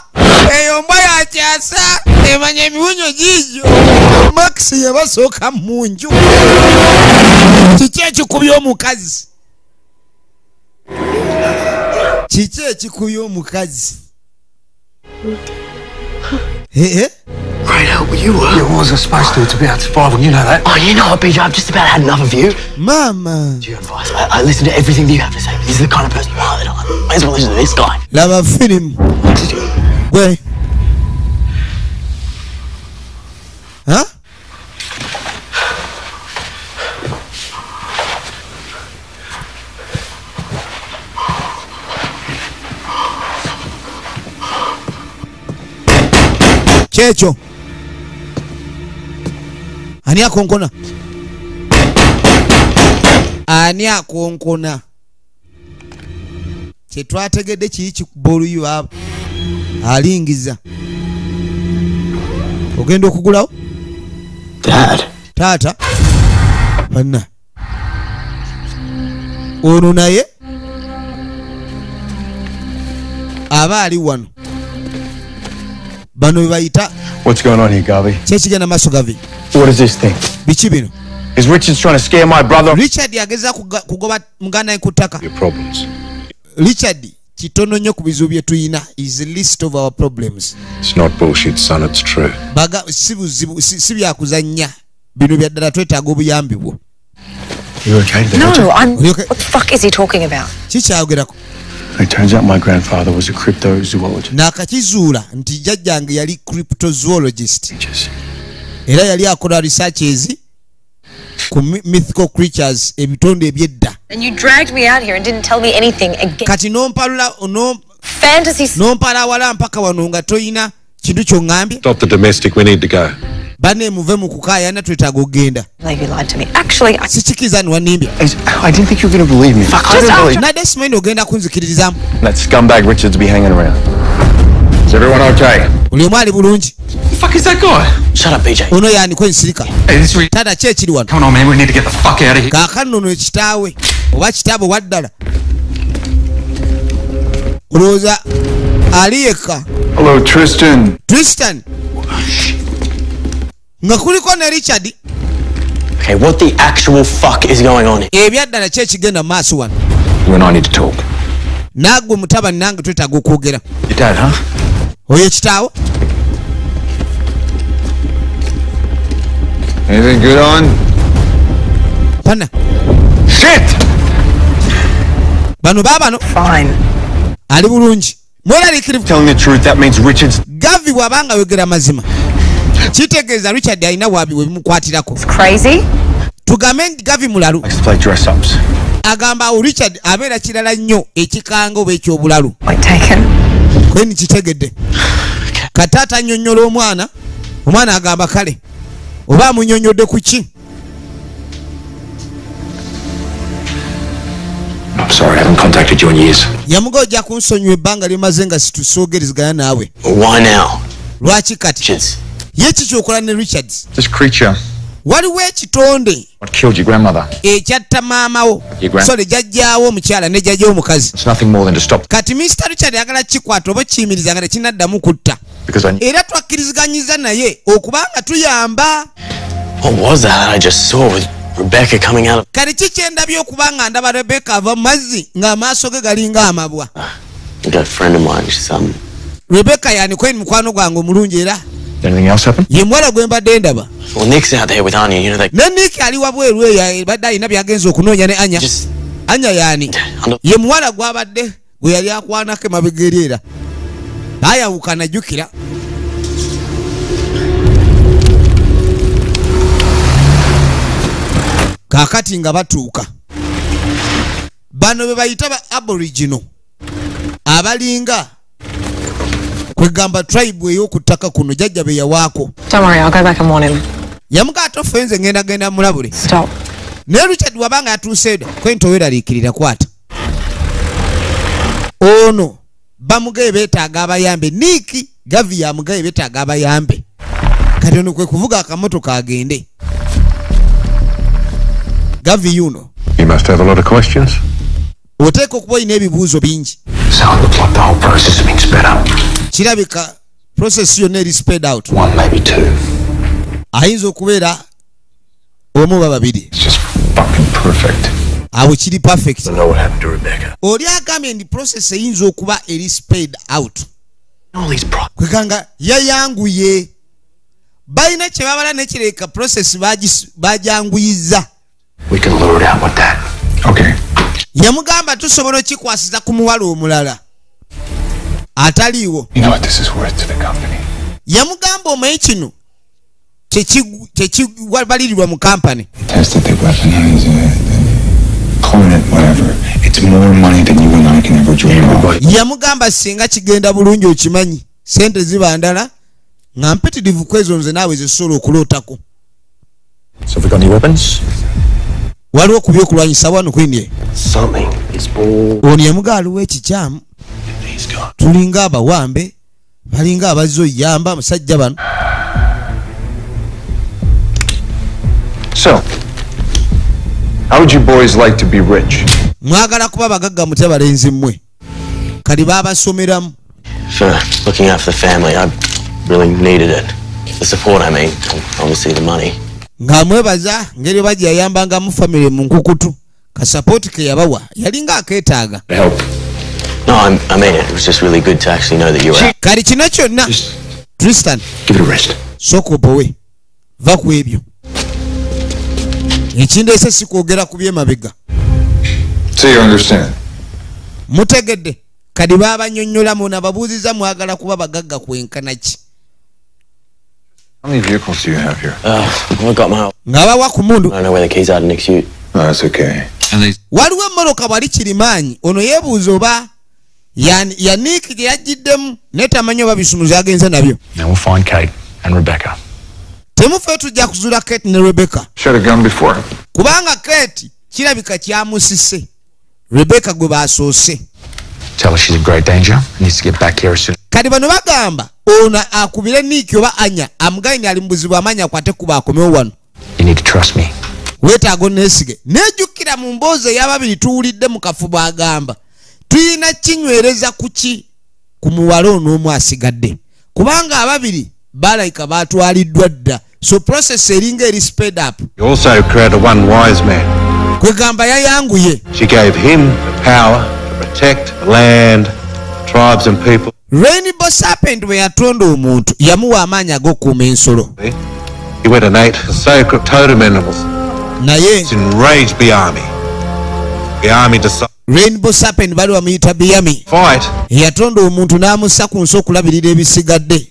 Eyo mbwa yakyasa. Emanya emiwunyo giigyo. Maxi yabasooka mu nju. Kiki ekikubye omukazi? Kiki ekikubye omukazi? Eh? Great help you were. Yeah, what was I supposed to? It's about survival, you know that. Oh, you know what, BJ? I've just about had enough of you. Mama. Your advice. I listen to everything that you have to say. This is the kind of person you are. I might as well listen to this guy. Laba film. Gwe. Huh? Checho. Ani akonkona? Ani akonkona? Kyetwategedde kiri kikuba oluyi abo. Alingiza. Ogenda okugulawo? Dad. Taata. Banna. Ono naye aba ali wano. Bano bayita. What's going on here, Garvey? Kyekigenda maaso Garvey. What is this thing? Biki bino? Is Richard's trying to scare my brother? Richard ageza kugoba muganda we ku ttaka. Your problems. Richard kitono nnyo ku bizibu bye tuyina is the list of our problems. It's not bullshit, son, it's true. Baga si buzibu si byakuzannya. Bino bya ddala twetaaga obuyambi bwo. You okay there? No, I'm okay? What the fuck is he talking about? Kikyayogerako. It turns out my grandfather was a cryptozoologist. Nakakizuula nti jjajjange yali cryptozoologist. Era yali akola researches ku mythical creatures ebitonde ebyedda. And you dragged me out here and didn't tell me anything again. Kati nompalula fantasy nompala wala mpaka wano nga toyina kintu ky'oŋŋambye. Stop the domestic, we need to go. Bane muve mu kukaayana twetaaga okugenda. You lied to me. Actually, I sikikiza niwannimbye. I didn't think you were going to believe me. Fuck, I didn't believe. Nadde simanyi ogenda kunzikiririzaamu. That scumbag Richards be hanging around. Is everyone okay? Buli omu ali bulungi. The fuck is that guy? Shut up, BJ. Ono yani kwensirika. Hey, this is Tata ki ekiri wano? Come on, man, we need to get the fuck out of here. Kaakano ono ekitaawe oba kitaabo waddala. Olowooza ali yekka. Hello, Tristan. Tristan. Nga kuliko ne Richard. Okay, what the actual fuck is going on here? Ebyaddala ki ekigenda mu maaso wano? You and I need to talk. Nagwe mutabani nange twetaaga okwogera. Your dad, huh? Oyo kitaawo? Anything good on? Pana. Shit! Bano babano. Fine. Ali bulungi. Mweraliikirivu. Telling the truth, that means Richard's. Gavi bw'abanga yogera mazima. Kitegeeza Richard alina wabi we bimukwatirako. It's crazy. Tugambe nti Gavi mulalu. Likes to play dress ups. Agamba awo Richard abeera kirala nnyo ekikanga oba ekyobulalu. Like taken. Kweni kitegedde. Kataata annyonnyola omwana. Omwana agamba kale. Oba amunnyonnyodde ku ki? I'm sorry, I haven't contacted you in years. Yamuga ojja kunsonyiwa ebbanga lyemaze nga situsoogerezegana naawe. Why now? Lwaki kati? Richards. Ye kiki okola ne Richards? This creature. Waliwo ekitonde What killed your grandmother? Ekyatta maama wo. Sorry, jjajjaawo omukyala ne jjajja omukazi. It's nothing more than to stop. Kati Mr. Richard ayagala kikwata oba kiyimiriza nga tekinnaddamu kutta. Because I Era twakkiriziganyizza naye okubanga tuyamba. What was that I just saw with Rebecca coming out of... Kati ki kyendabye okuba nga ndaba Rebecca ava mu mazzi ng'amaaso ge galinga amabwa. I've got a friend of mine, she's, Rebecca yani kweni mukwano gwange omulungi era. Anything else happen? Ye muwala gwe mbadde ndaba. Well, Nick's out there with Anya, you know that... Ne Nick ali wabweru eyo badde alina by'agenze okunoonya ne Anya. Anya yani ye muwala gw'abadde gwe yali akwanako emabega eri era. Baayawukana jjukira. Kaakati nga batuuka. Bano be bayita ba Aboriginal abalinga kwegamba tribe ey'oku ttaka kuno jjajja be yawaako. Don't worry, I'll go back and warn him. Yamugaa tofe nze ngenda genda mulabule. Stop. Naye Richard wabanga yatuuse dda kwento weeraliikirira kwata. Ono bamugaye beetaaga abayambe. Nick Gavi yamugaye beetaaga abayambe. Kati ono kwe kuvuga akamotoka agende. Gavi yuno. You must have a lot of questions. Oteeka okuba olina ebibuuzo bingi. So it looks like the whole process has been sped up. Kirabika process yonna eri sped out. One, maybe two. Ayinza okubeera omu oba babiri. It's just fucking perfect. Awo kiri perfect. I don't know what happened to Rebecca. Oli agambye nti process eyinza okuba eri sped out. All these problems. Kweganga yayanguye. Balina kye babala nekireka process bajanguyiza. We can lure it out with that. Okay. Yamugamba tusobola okikwasiza ku muwala omulala ataliiwo. You know what this is worth to the company? Yamugamba omanyi kino kyekibalirirwa mu kampani. Tested, they weaponized it, clone it, whatever. It's more money than you and I can ever dream of. Yamugamba singa kigenda bulungi okimanyi sente ziba ndala nga mpitirivu kwezo nze naawe zisobola okulootako. So have we got any weapons? Waliwo ku byokulwanyisa wano kwini. Something is all... Ono yamugaa aliwo ekikyamu. Tulinga abawambe balinga abazze oyamba abasajja bano. So, how would you boys like to be rich? Mwagala kuba bagagga mutya balenzi mmwe. Kati baabasomeramu. For looking after the family, I really needed it. The support, I mean, obviously the money. Nga mwebaza ngeri bajja yayambangamu family mu nkukutu. Ka support ke yabawa yalinga akeetaaga. Help. No, I mean it. It was just really good to actually know that you were out. Kati kino kyonna Tristan, give it a rest. Sooka opowe. Va ku ebyo. Ekindeese si kwogera ku by'emabega. So you understand. Mutegedde. Kati baabanyonnyolamu nababuuziza mwagala kuba bagagga kwenkana ki. How many vehicles do you have here? I've got my... Ng'abawa ku mundu. I don't know where the keys are to Nick's ute. No, that's okay. Waliwo emmotoka bwali kirimaanyi ono yeebuuza oba ya Nick gye yajjiddemu naye tamanyi oba bisumuzo yagenze nabyo. Now we'll find Kate and Rebecca. Temufe tujja kuzuula Kate ne Rebecca. Shot a gun before. Kubanga Kate kirabika kyamusise. Rebecca gwe baasoose. Tell her she's in great danger and needs to get back here as soon. Kati bano bagamba ono akubire Nick oba Anya amugayini ali mu buzibu amaanyi akwate kuba akomewo wano. You need to trust me. Weetaaga onneesige. Nejjukira mu mboozi ey'ababiri tuwulidde mu kafubo agamba tuyina kinywereza ku ki ku muwala ono omu asigadde kubanga ababiri balayika baatwaliddwa dda. So process eringa eri sped up. He also created one wise man. Kwegamba yayanguye. She gave him the power to protect the land, tribes and people. Rainbow Serpent bwe yatonda omuntu yamuwa amaanyi ag'okuuma ensolo. He went and ate the sacred totem animals. Naye enraged the army. The army decided Rainbow Serpent bali bamuyita Biyami. Fight. Yatonda omuntu n'amussa ku nsi okulabirira ebisigadde.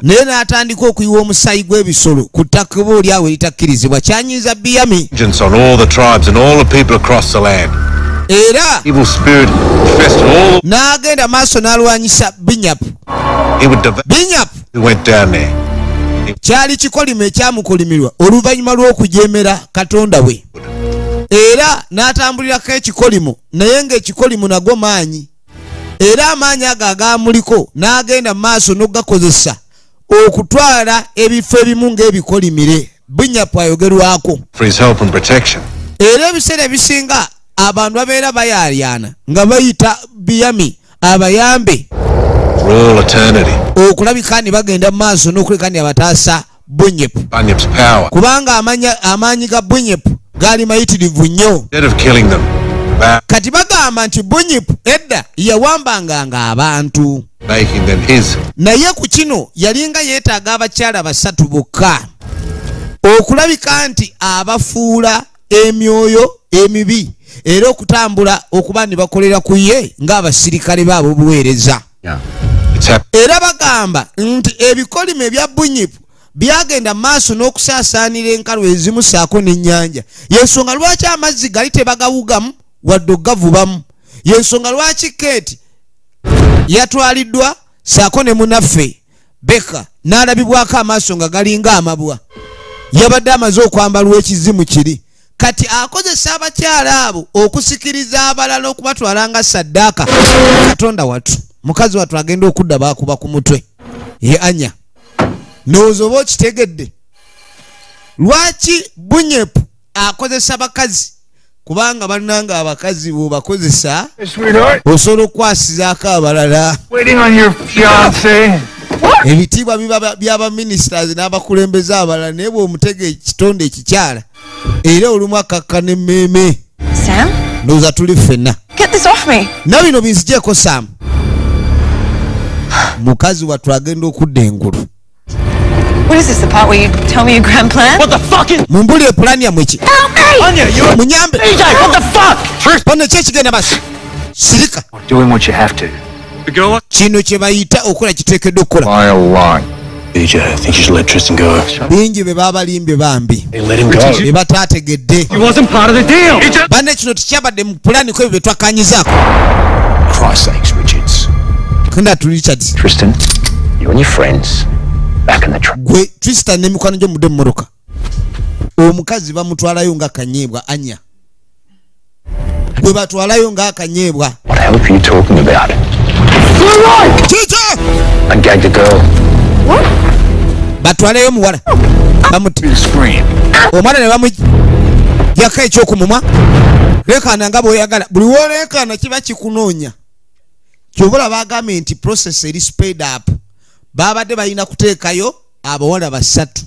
Naye n'atandika okuyiwa omusaayi gw'ebisolo ku ttaka oba oli awo eritakkirizibwa kyanyiiza Biyami. On all the tribes and all the people across the land. Era evil spirit infested all. N'agenda maaso n'alwanyisa Binyapu. He would devour. Binyapu who went down there. Kyali kikolimo ekyamukolimirwa oluvannyuma lw'okujeemera Katonda we. Era n'atambulirako ekikolimo naye ng'ekikolimo nagwo maanyi. Era amaanyi ago agaamuliko n'agenda mu maaso n'okugakozesa okutwala ebifo ebimu ng'ebikolimire. Binyapu ayogerwako. For his help and protection. Era ebiseera ebisinga abantu babeera bayaayaana nga bayita Biyami abayambe For all eternity. Okulabika ni bagenda mu maaso n'okuleka ni abataasa Bunyepu. Bunyip's power. Kubanga amaanyi ga Bunyepu Gaali mayitirivu nnyo. Instead of killing them, Kati bagamba nti Bunyipu edda yawambanganga abantu, making them his. Naye ku kino yalinga yeetaaga abakyala basatu bokka okulabika nti abafuula emyoyo emibi era okutambula okuba ne bakolera ku ye ng'abasirikale baabo obuweereza. It's happened. Era bagamba nti ebikolimo ebya Bunyipu byagenda maaso n'okusaasaanira enkalu ezimu saako n'ennyanja. Yensonga lwaki amazzi gali tebagawugamu wadde okugavubamu. Yensonga lwaki Kate yatwaliddwa saako ne munaffe Beka n'alabibwako amaaso nga galinga amabwa. Yabadde amaze okwambalwa ekizimu kiri. Kati akozesa abakyala abo okusikiriza abalala okubatwala nga saddaaka. Katonda wattu, mukazi wattu agenda okudda baakuba ku mutwe. Ye Anya. Ndowooza oba okitegedde. Lwaki Bunyepu akozesa bakazi? Kubanga bannanga abakazi bw'obakozesa Sweetheart, osobola okukwasizaako abalala. waiting on your fiance. Ebitiibwa biba by'abaministers n'abakulembeze abalala, naye bw'omutega ekitonde ekikyala era olumu akakkana emmeeme. Sam? Ndowooza tuli ffenna. Get this off me. Na bino binzigyeko Sam. Mukazi wattu agenda okudda engulu. What is this, the part where you tell me your grand plan? What the fuck is... Mumbulire pulaani yammwe ki? Help me! Anya, you're... Munyambe. BJ, what the fuck? Bano ki ekigenda maaso? Sirika. Doing what you have to. The girl Kino kye bayita okukola kiteekeddwa okukola. By a lot. BJ, I think you should let Tristan go. Bingi be baabalimbye bambi. Hey, let him go. Bye bataategedde. He wasn't part of the deal. Banne kino tekyabadde mu pulaani ku ebyo bye twakkaanyizaako. Christ sakes, Richards. Kenda tu Richards. Tristan, you and your friends, back in the truck. Gwe Tristan n'emikwano gyo mudde mu mmotoka. Omukazi bamutwalayo nga kanyeebwa Anya. Gwe batwalayo nga akanyeebwa. What the hell are you talking about? Kiki? I gagged the girl. Batwaleyo omuwala. Bamuti. Scream. Omwana ne bamuggyako ekyokumumwa. Leekaana nga bw'oyagala. Buli w'oleekaana kiba kikunoonya. Ky'oba olaba bagambye nti process eri sped up. Babadde balina kuteekayo abawala basatu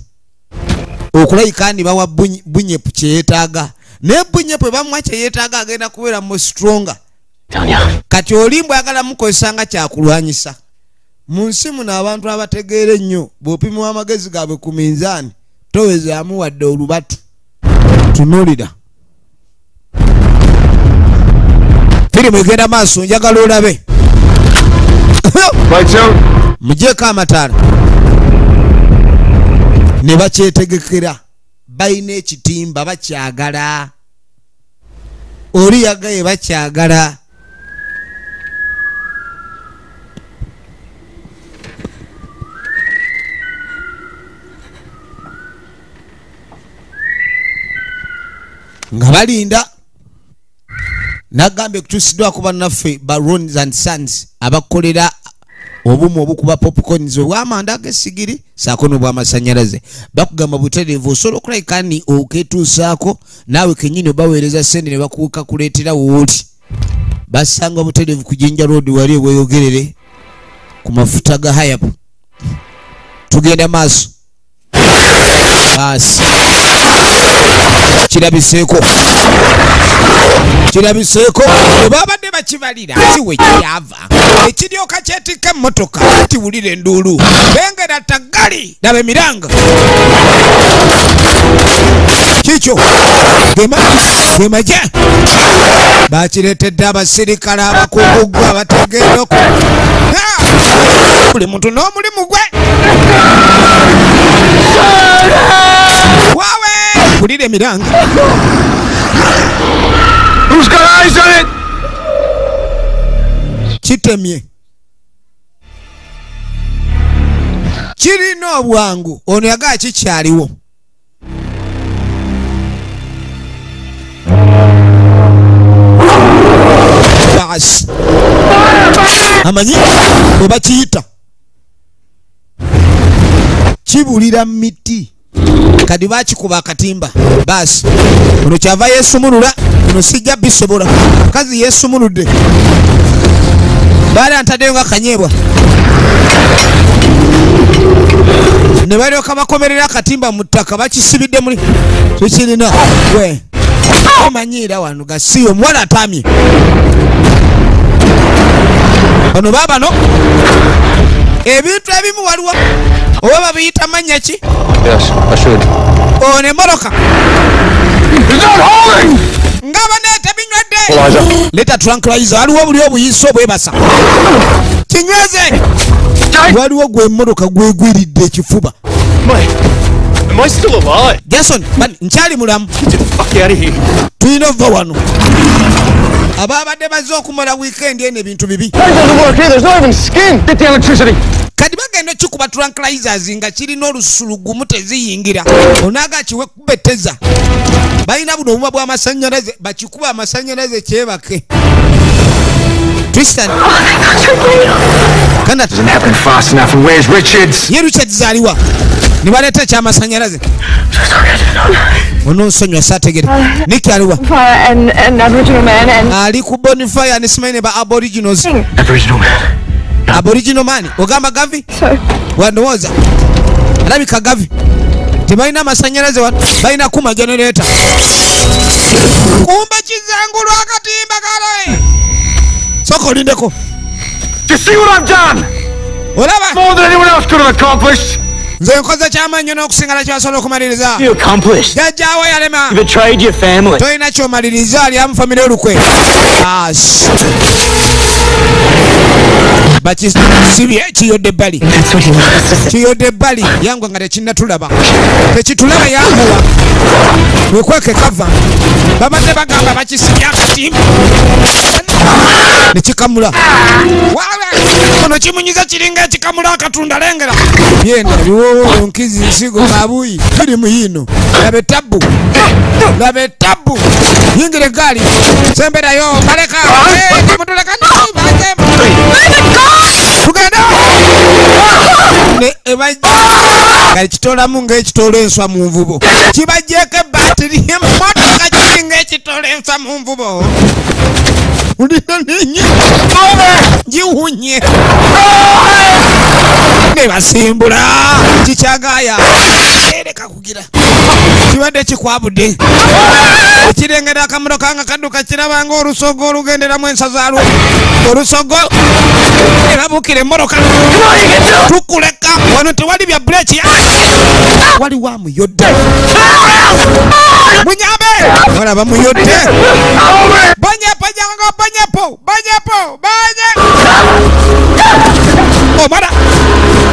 okulabika nti bawa Bunyepu kye yeetaaga. Naye Bunyepu bwe bamuwa kye yeetaaga agenda kubeera mu stronger. Tanya. Kati oli mbw'ayagala mukozesa nga kyakulwanyisa. Mu nsi muno abantu abategeera ennyo bw'opimwa amagezi gaabwe ku minzaani towezaamu wadde olubatu. Tunuulira. Firimu egenda maaso njagala olabe. Lights out. Mugyeko amataala. Ne bakyetegekera. Balina ekitimba bakyagala. Oli yagaye bakyagala. Nga balinda. Nagambye kutuusiddwako bannaffe ba Rons and Sons abakolera obumu obukuba popcorns obw'amanda ag'essigiri ssaako n'obw'amasannyalaze. Bakugamba butereevu osobola okulabika ni okeetuusaako naawe kennyini obaweereza ssente ne bakuleetera wooli. Basanga butereevu ku Jinja Road wali eweeyogerere ku mafuta ga Hayab. Tugenda maaso. Baasi. Kirabiseeko. Kirabiseeko. Bwe babadde bakibalira si we kyava. Ekiryoka kyetikka emmotoka tiwulira enduulu. Bengera taggali laba emiranga. Kikyo gemaje bakireetedde abasirikale abakugu abategeera buli muntu n'omulimu gwe. Wawe wulira emiranga. Who's got eyes on it? Kitemye. Kirina obwangu ono yagala kikyaliwo. Baasi. Amanyi bwe bakiyita kibulira miti. Kati bakikuba akatimba. Baasi ono kyava yeesumulula. Ono sijja bisobola. Mukazi yeesumuludde. Baali antaddeyo nga kanyeebwa. Ne balyoka bakomerera akatimba mu ttaka bakisibidde muli. Tukirina we. Omanyiira wano gasiyo omuwala atamye. Bano baabano ebintu ebimu waliwo oba babiyita mannya ki? Yes, I should. Ono emmotoka It's not holding! Nga bane tebinywedde. Leeta tranquilizer, waliwo buli obuyiso obwebasa. Kinyweze! Waliwo gwe emmotoka gwegwiridde ekifuba. Am I still alive? Jason, man, nkyali mulamu. Get the fuck out of here. Tulina ova wano. Ababadde bazze okumala weekend eno ebintu bibi. That doesn't work here. There's not even skin. Get the electricity. Kati bagenda kikuba tranquilizers nga kirina olusulu gumu teziyingira. Onaga kiwe kubeteza. Balina buno obuba bw'amasannyalaze bakikuba amasannyalaze kyebake. Tristan. Kana doesn't happen fast enough. And where's Richards? Ye Richards aliwa. Nibaleta ky'amasannyalaze. Ono nsonyiwa saategere. Nick aliwa. Fire and Aboriginal man and ali ku bonfire ne simanyi ba Aboriginals. Aboriginal man. Aboriginal man. Ogamba Gavi? So. Wandowooza. Alabika Gavi. Tebalina amasannyalaze wano. Balina kuma generator. Kumbe kizangulu akatimba kale. Soko olindeko. Do you see what I've done? Olaba. More than anyone else could have accomplished. Nze nkoze kyamaanyi n'okusingala kyasobola okumaliriza. You accomplished. Jjajjaawo yalema. You betrayed your family. Tolina ky'omaliriza ali amu famire olukwe. Bakisibye kiyodde ebbali. Kiyodde ebbali yangwa nga tekinnatulaba. Tekitulaba yanguwa. Wekweke kava. Babadde bagamba bakisibye akatimba. Ne kikamula. Ono kimunyiza kiringa ekikamula akatunda lengera. Byenda biwoowo nkizi nsigo mabuyi biri mu yino. Laba ettabbu. Laba ettabbu. Yingira eggaali. Semberayo baleka. Mutuleka baze. Tugenda. Ne ebajja. Kali kitolamu ng'ekitoola enswa mu nvubo. Kibajjeeko ebbaatiri y'emmotoka kiringa ekitoola enswa mu nvubo. Giwunye. Ne basimbula kikyagaya. Ereka kugira. Kibadde kikwabudde. Ekirengera akamotoka nga kadduka kiraba ng'olusogo olugenderamu ensa zaalwo. Olusogo erabuukira emmotoka. Tukuleka wano tewali bya buleeki. Waliwo amuyodde. Munyambe! Walaba muyodde. Banyepo jango banyepo banyepo banye. Omala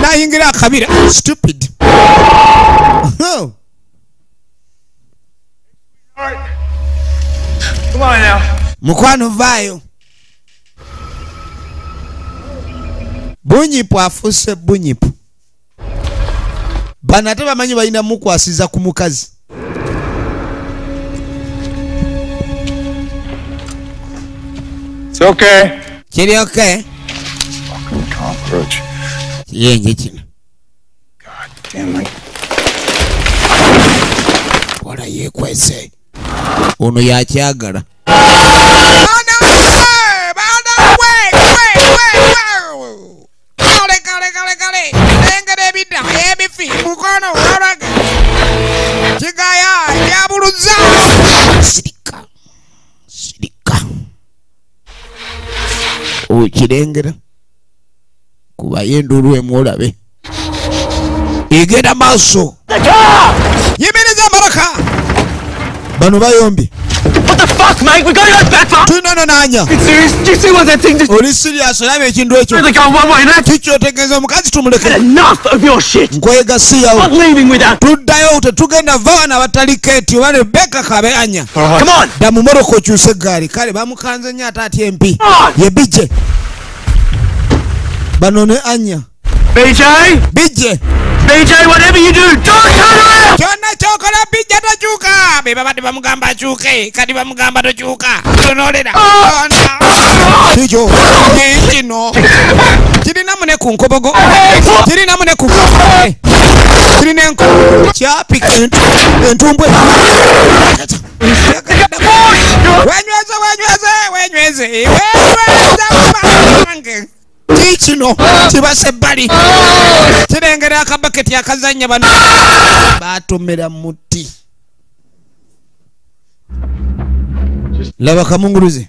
nayingira akabira. Stupid. Come on now. Mukwano vaayo. Bunyipu afuuse bunyipu. Bano ate bamanyi balina mukwasiza ku mukazi. It's okay. Kiri okay. Fucking cockroach. Kiyenje kino. God damn it. Wala yeekwese. Ono yakyagala. Kale kale kale kale. Lengera ebidda ebifi mukono walaga. Kigaya yabuluza. Sirika. Sirika. Okirengera. Kuba yenduulu emu olabe. Egenda maaso. Yimiriza emmotoka. Bano bayombi. What the fuck, mate? We gotta go back up. No, no, no. It's serious. Do you see what that thing just? Oli serious olaba ekintu ekyo. Really going one way, man. Kikyotegeeza omukazi tumuleke. Enough of your shit. Nkwega siyawo. Not leaving without. Tuddayo tetugenda va wano abatali Kate oba Rebecca kabe anya. Come on. Dda mu mmotoka okyuse eggaali. Kale bamukanze nnyo ate atya empi. Ye BJ. Bano ne Anya. BJ? BJ. BJ, whatever you do, don't turn around! Kyonna ky'okola BJ tokyuka. Be babadde bamugamba akyuke, kati bamugamba tokyuka. Tonoolera. Kikyo. Kino. Kirinamu ne ku nkobogo. Kirinamu ne ku. Kirina enko. Kyapika entumbwe. Wenyweze, wenyweze, wenyweze. Wenyweze. Kino kibase ebbali. Kirengera akabaketi akazannya bano. Baatomera muti. Laba kamunguluze.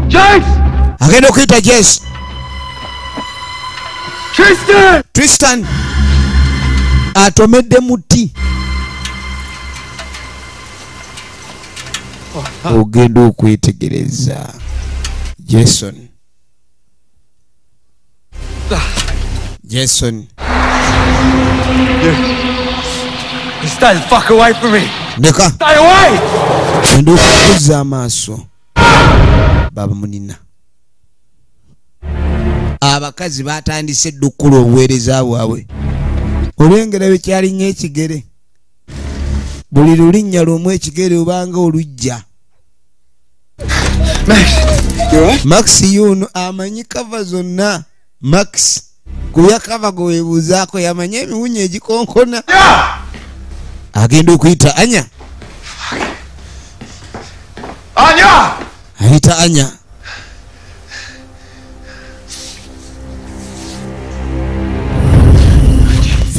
Jace! Agenda okuyita Jace. Tristan! Tristan atomedde muti. Ogenda okwetegereza Jason. Jason. You stay the fuck away from me. Ndeka. Stay away. Ogenda okuzza amaaso. Baba munina. Abakazi batandise eddukula obuweereza bwabwe. Olwengera bwe kyalinnya ekigere. Buli lulinnya lumu ekigere obanga olujja. Max yuno amanyi kava zonna. Max kuya kava gwe weebuuzaako yamanyi emiwunyo egikonkona. Agenda okuyita Anya. Anya! Ayita Anya.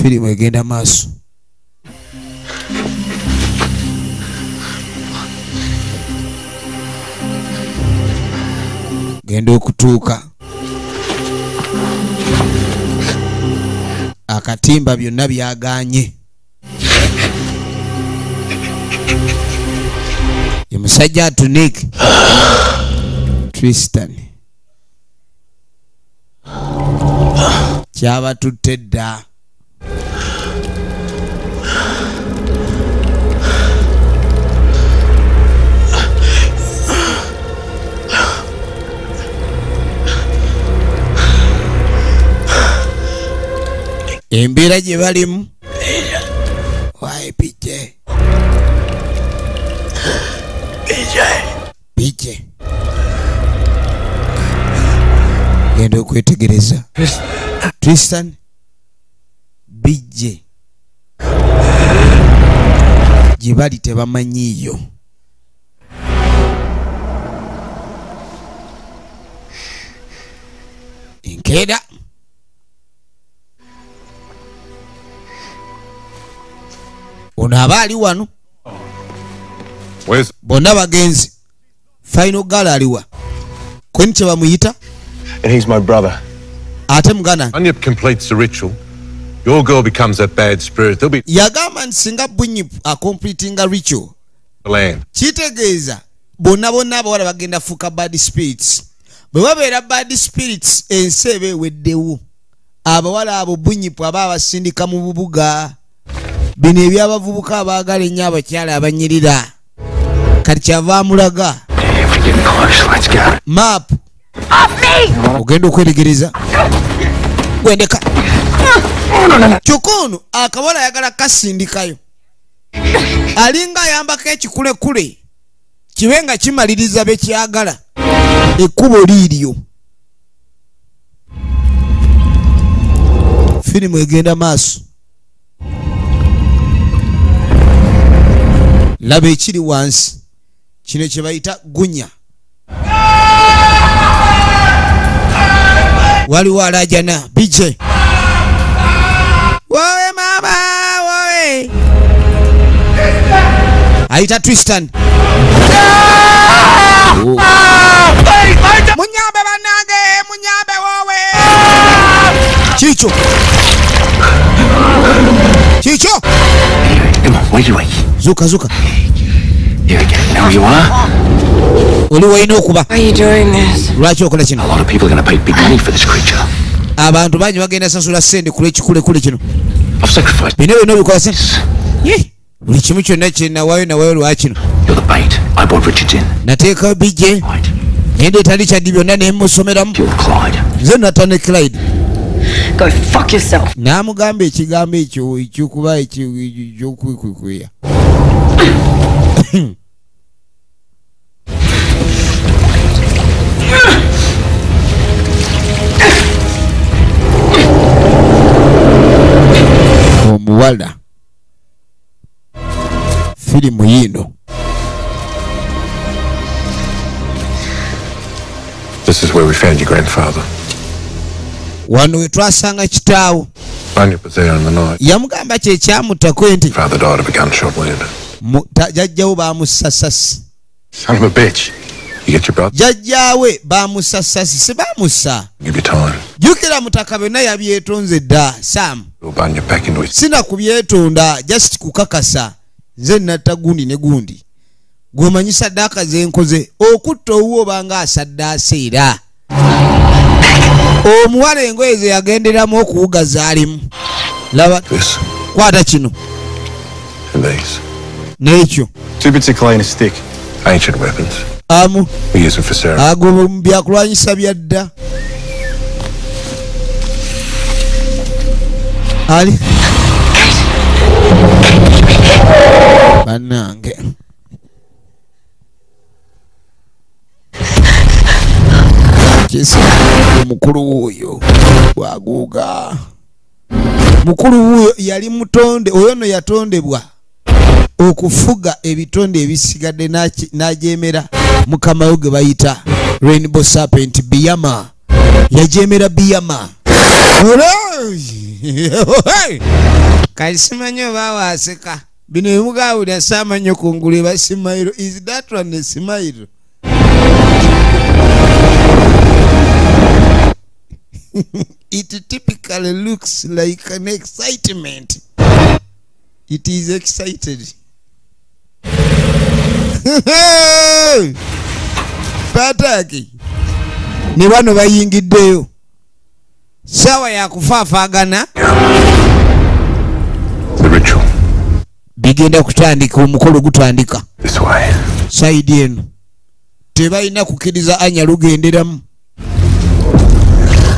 Firimu egenda maaso. Genda okutuuka. Akatimba byonna byagaanye. Ye musajja atunik Tristan. Kyabatutte dda. Embeera gye balimu. Why PJ? PJ. PJ. Genda okwetegereza. Tristan BJ. Gye bali tebamanyiiyo. Enkeera. Ono aba ali wano. Bonna bagenzi. Final girl aliwa. Kweni kye bamuyita? And he's my brother. Ate muganda. Bunyip completes the ritual. Your girl becomes a bad spirit. There'll be yagamba nti singa Bunyip acompletinga ritual. Land. Kitegeeza bonna bonna abawala bagenda fuuka bad spirits. Bwe babeera bad spirits ensi eba eweddewo. Abawala abo Bunyip aba abasindika mu bubuga. Bino ebyabavubuka abaagala ennyo abakyala abanyirira. Kati kyava amulaga. Map. Ogenda okweregereza. Gwendeka. Kyokka ono akawala ayagala kasindikayo. Alinga ayambako ekikulekule kibe nga kimaliriza be kyagala. Ekkubo liiryo. Firimu egenda maaso. Laba ekiri wansi. Kino kye bayita gunya. Waliwo alaajana BJ. Wowe mama wowe. Ayita Tristan. Munyambe bannange, munyambe wowe. Chicho. Chicho. Come on, wake awake. Zuka zuka. Here we go. Now you are. Oli walina okuba. Why are you doing this? Lwaki okola kino? A lot of people are going to pay big money for this creature. Abantu bangi bagenda sasula ssente ku lw'ekikulekule kino. I've sacrificed. Bino byonna obikola ssente. Ye, buli kimu kyonna kye nawaayo nawaayo lwa kino. You're the bait. I brought Richards in. Nateekawo BJ. Nendeeta Richard byonna ne mmusomeramu. You're Clyde. Nze natta ne Clyde. Go fuck yourself. N'amugamba ekigambo ekyo eky'okuba eky'okwekweya. Omuwala firimu yino. This is where we found your grandfather. Wano we twasanga kitaawo. Bunyip was there in the night. Yamugamba kye kyamutako nti Father died of a gunshot wound. Jjajjawo baamussa Son of a bitch. You get your brother. Jjajjaawe baamussa sasi, si baamussa. Give you time. Jjukira mutaka byonna yabyetonze dda Sam. We'll Bunyip back into his. Sina kubyetonda just kukakasa nze natta gundi ne gundi. Gw'omanyi saddaaka ze nkoze okutta owuwo obanga asaddaase era. Omuwala engoye ze yagenderamu okuwuga zaalimu. Laba kwata kino. And these. N'ekyo. 2 bits of clay and a stick. Ancient weapons. Amu. We use them for ceremony. Ago byakulwanyisa bya dda. Ali. Bannange. Kisi mukulu wuuyo bwaguuga. Mukulu wuuyo yali mutonde, oyo no yatondebwa okufuga ebitonde ebisigadde n'ajeemera mukama we gwe bayita Rainbow Serpent Biyama. Yajeemera Biyama. Kali simanyi oba waaseka. Bino ebimugawulira saamanyi kungulu eba simayiro. Is that one a simayiro? It typically looks like an excitement. It is excited. Pataki. Ni bano bayingiddeyo. Sawa ya kufaafagana. The ritual. Bigenda kutandika, omukolo gutandika. This way. Side eno. Tebalina kukkiriza Anya lugenderamu.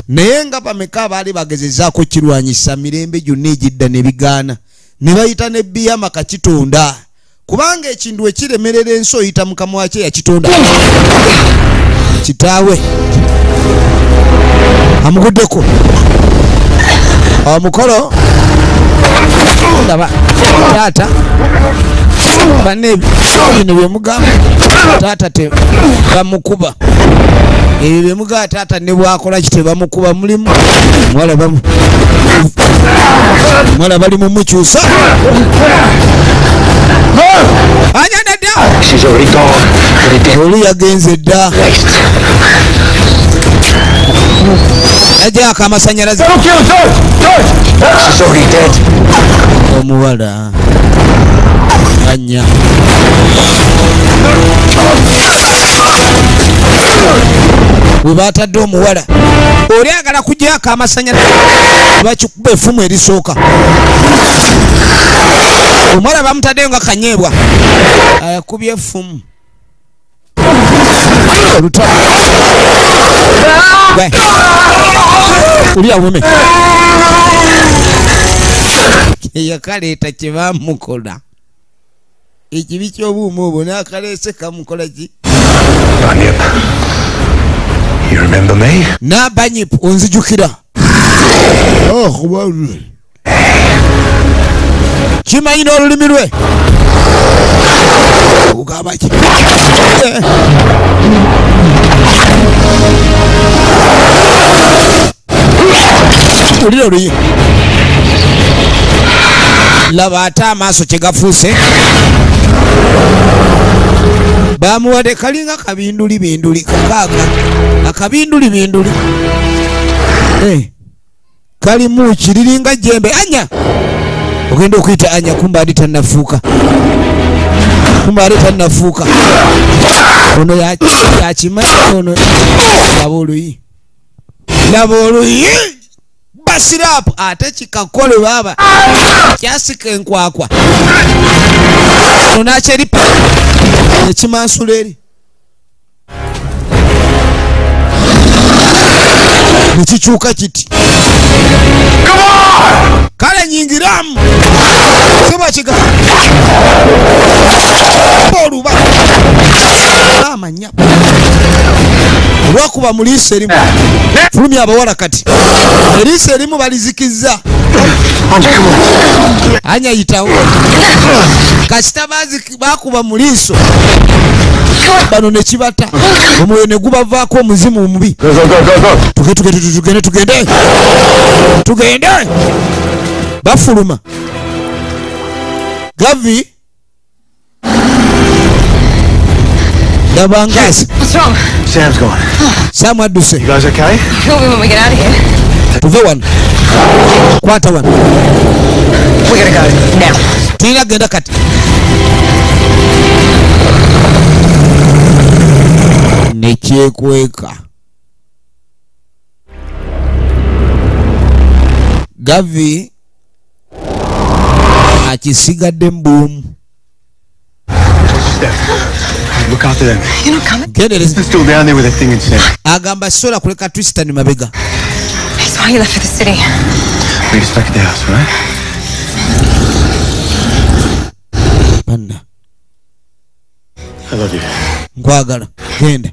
Naye nga bameka baali bagezezaako kirwanyisa mirembe gyonna egidda ne bigaana. Ne bayita ne Biyama kakitonda. Kubanga ekintu ekiremerera ensi oyita mukama wakyo yakitonda. Kitaawe amuguddeko omukolo. Ndaba taata banne bino bye mugamba taata tebamukuba. Ebyo bye mugamba taata ne bwakola ki tebamukuba. Mulimu muwala bali mumukyusa. Anya nedda. She's already gone. Oli yagenze dda. Yajjako amasannyalaze. She's already dead. Omuwala Anya we batadde omuwala oli agala kujjako amasannyalaze bakikuba effumu erisooka. Omuwala bamutaddeyo nga kanyeebwa akubye effumu. Oli awome yakaleeta kye bamukola. Ekibi ky'obuuma obwo n'akaleese kamukola ki? Bunyip. You remember me? Na Bunyip onzijukira. Oh, kimanyi n'olulimi lwe. Ogamba ki? Olira oluyi. Laba ate amaaso kye gafuuse. Bamuwadde kalinga kabinduli binduli kakaaga. Akabinduli binduli. Kalimu kiriringa jembe. Anya! Ogenda okuyita Anya kumba ali tannafuuka. Kumba ali tannafuuka. Ono yakimanyi ono. Laba oluyi. Laba oluyi! Basirapu ate kikakole baba. Kyasika enkwakwa. Ono n'akyeripa. Ekimansula eri. Nekikyuka kiti. Kale nyingiramu. Seba kiga. Oluba. Amanya. Olwakuba mu liiso erimu. Fulumya abawala kati. Eriiso erimu balizikizza. Anya yitawo. Kasita bakuba mu liiso bano ne kibata omwoyo ne gubavaako omuzimu omubi. Tugende tugende tugende. Bafuluma. Gavi Dabangasi. What's wrong? Sam's gone. Sam adduse. You guys okay? We'll be when we get out of here. Tuve wano. Kwata wano. We gotta go now. Tulina kugenda kati. Nekyekweka. Gavi akisigadde mbuumu. Look after them. You're not coming. Tristan's still down there with that thing in Sam. Agamba sola kuleka Tristan mabega. That's why you left for the city. Meet us back at the house, right? Banna. I love you. Nkwagala. Genda.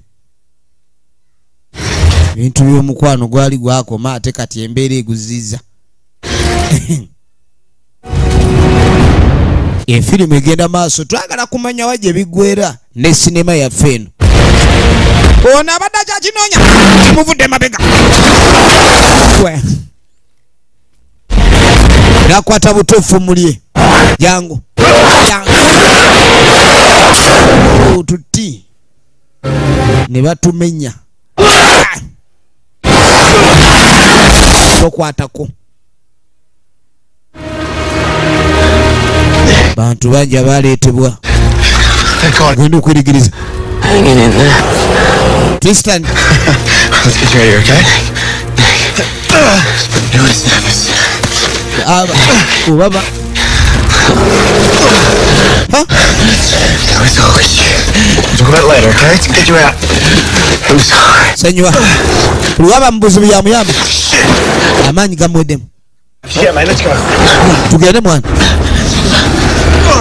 Ebintu by'omukwano gwali gwakoma ate kati embeera eguziza. Efirimu egenda maaso, twagala kumanya wa gye biggwera ne sinema yaffe eno. Ono abadde akyakinoonya kimuvudde emabega. Nakwata butuufu mulye. Jangu. Jangu. Tuti. Ne batumenya. Tokwatako. Bantu bangi abaleetebwa. Genda okwerigiriza. Tristan. Let's get you out of here, okay? Aba, ubaba. Huh? We'll talk about it later, okay? Let's get you out. I'm sorry. Senyiwa. Luwaba mbuzibu ya muyamba. Amaanyi gamuweddemu. Yeah, man, let's go. Tugende mwana.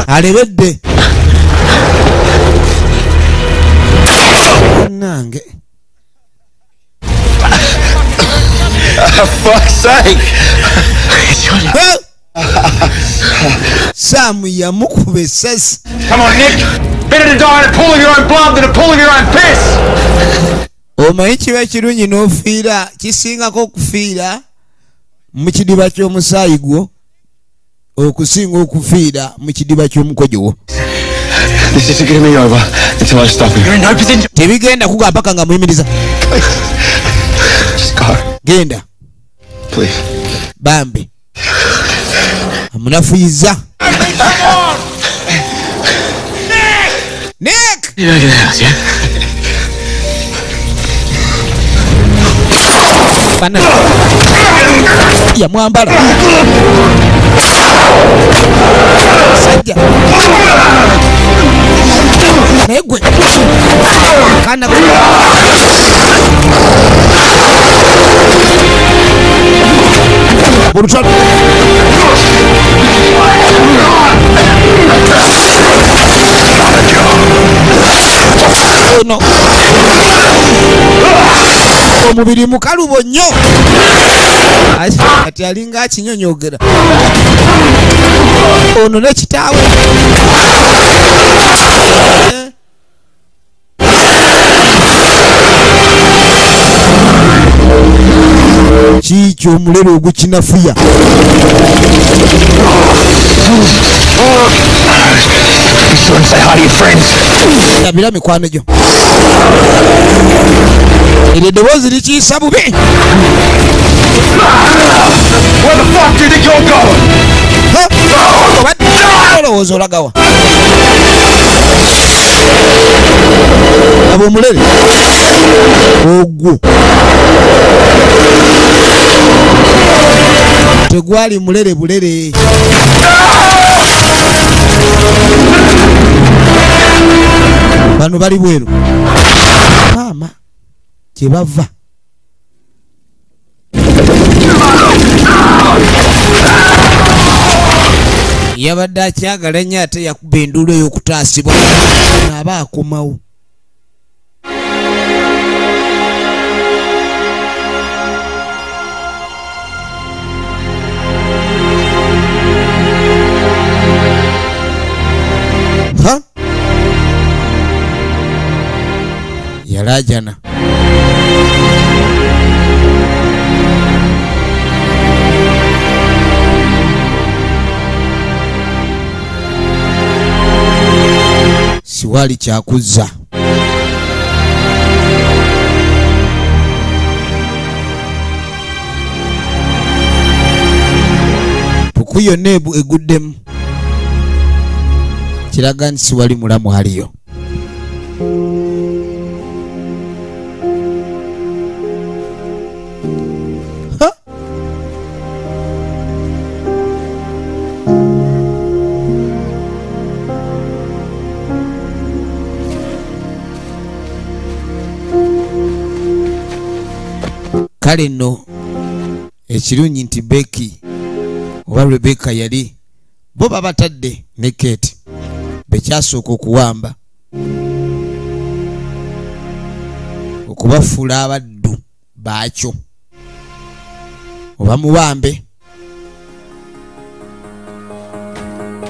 Alebedde. Nange. For fuck's sake. Sam yamukuba essasi. Come on, Nick. Better to die in a pool of your own blood than a pool of your own piss. Omanyi kiba kirungi n'ofiira kisingako okufiira mu kidiba ky'omusaayi gwo okusinga okufiira mu kidiba ky'omukojo wo. This isn't gonna be over until I stop him. You're in no position. Tebigenda kugwa mpaka nga muyimiriza. Just go. Genda. Please. Bambi. Amunafuyiza. Nick! You're back in the house, yeah? Bana. Yamwambala. Sajja. Naye gwe. Kana. Burutalo. Ono. Omubiri mukalubo nnyo. Kati alinga akinyonyogera. Ono ne kitaawe. Kiikyo omulere ogukinafuya. Labira mikwano gyo. Eryo eddoboozi likiisa bubi. Where the fuck do you think you're going? Olowooza olagawa. Abo omulere ogwo tegwali mulere bulere. Bano bali bweru. Maama kyebava. Yabadde akyagala nnyo ate yakuba enduulu ey'okutaasibwa aba akomawo. Alajana siwali kyakuzza. Puku yonna eguddemu kiraga nti siwali mulamu aliyo. Kale nno ekirungi nti Becky oba Rebecca yali bo babatadde ne Kate bekyasooka okuwamba okubafuula abaddu baakyo oba muwambe.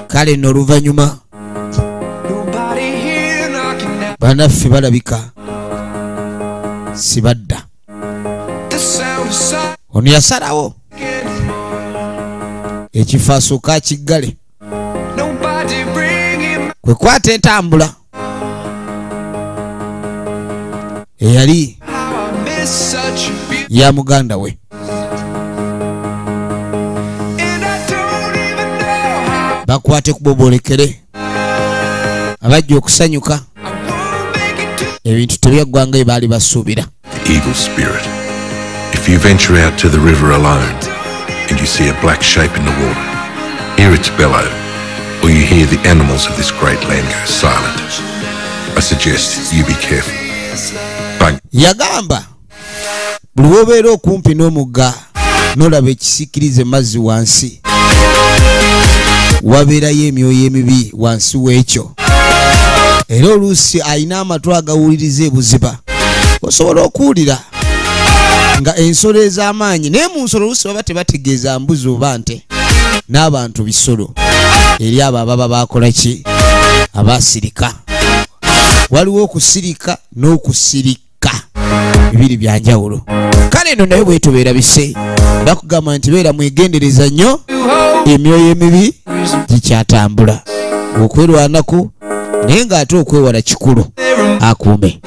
Kale nno oluvannyuma bannaffe balabika sibadda. Ono yasalawo ekifo asooka akiggale kwe kwata entambula eyali ya muganda we. Bakwate kubobolekere abajja okusanyuka ebintu tebyaggwanga bye baali basuubira. The evil spirit. If you venture out to the river alone and you see a black shape in the water, hear its bellow, or you hear the animals of this great land go silent, I suggest you be careful. Yagamba buli w'obeera okumpi n'omugga n'olaba ekisiikirize mazzi wansi, wabeerayo emyoyo emibi wansi w'ekyo, era oluusi alina amatu agawuliriza ebuziba osobola okuwulira nga ensolo ez'amaanyi. Naye mu nsolo oluusi baba tebategeeza mbuzi oba nte, n'abantu bisolo eri abo ababa bakola ki, abasirika. Waliwo okusirika n'okusirika, bibiri bya njawulo. Kale eno naye bwetubeera bise bakugamba nti beera mwegendereza nnyo, emyoyo emibi gikyatambula, okwerwanako naye ng'ate okwewala kikulu. Akuume.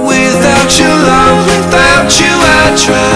Without your love, without you I try.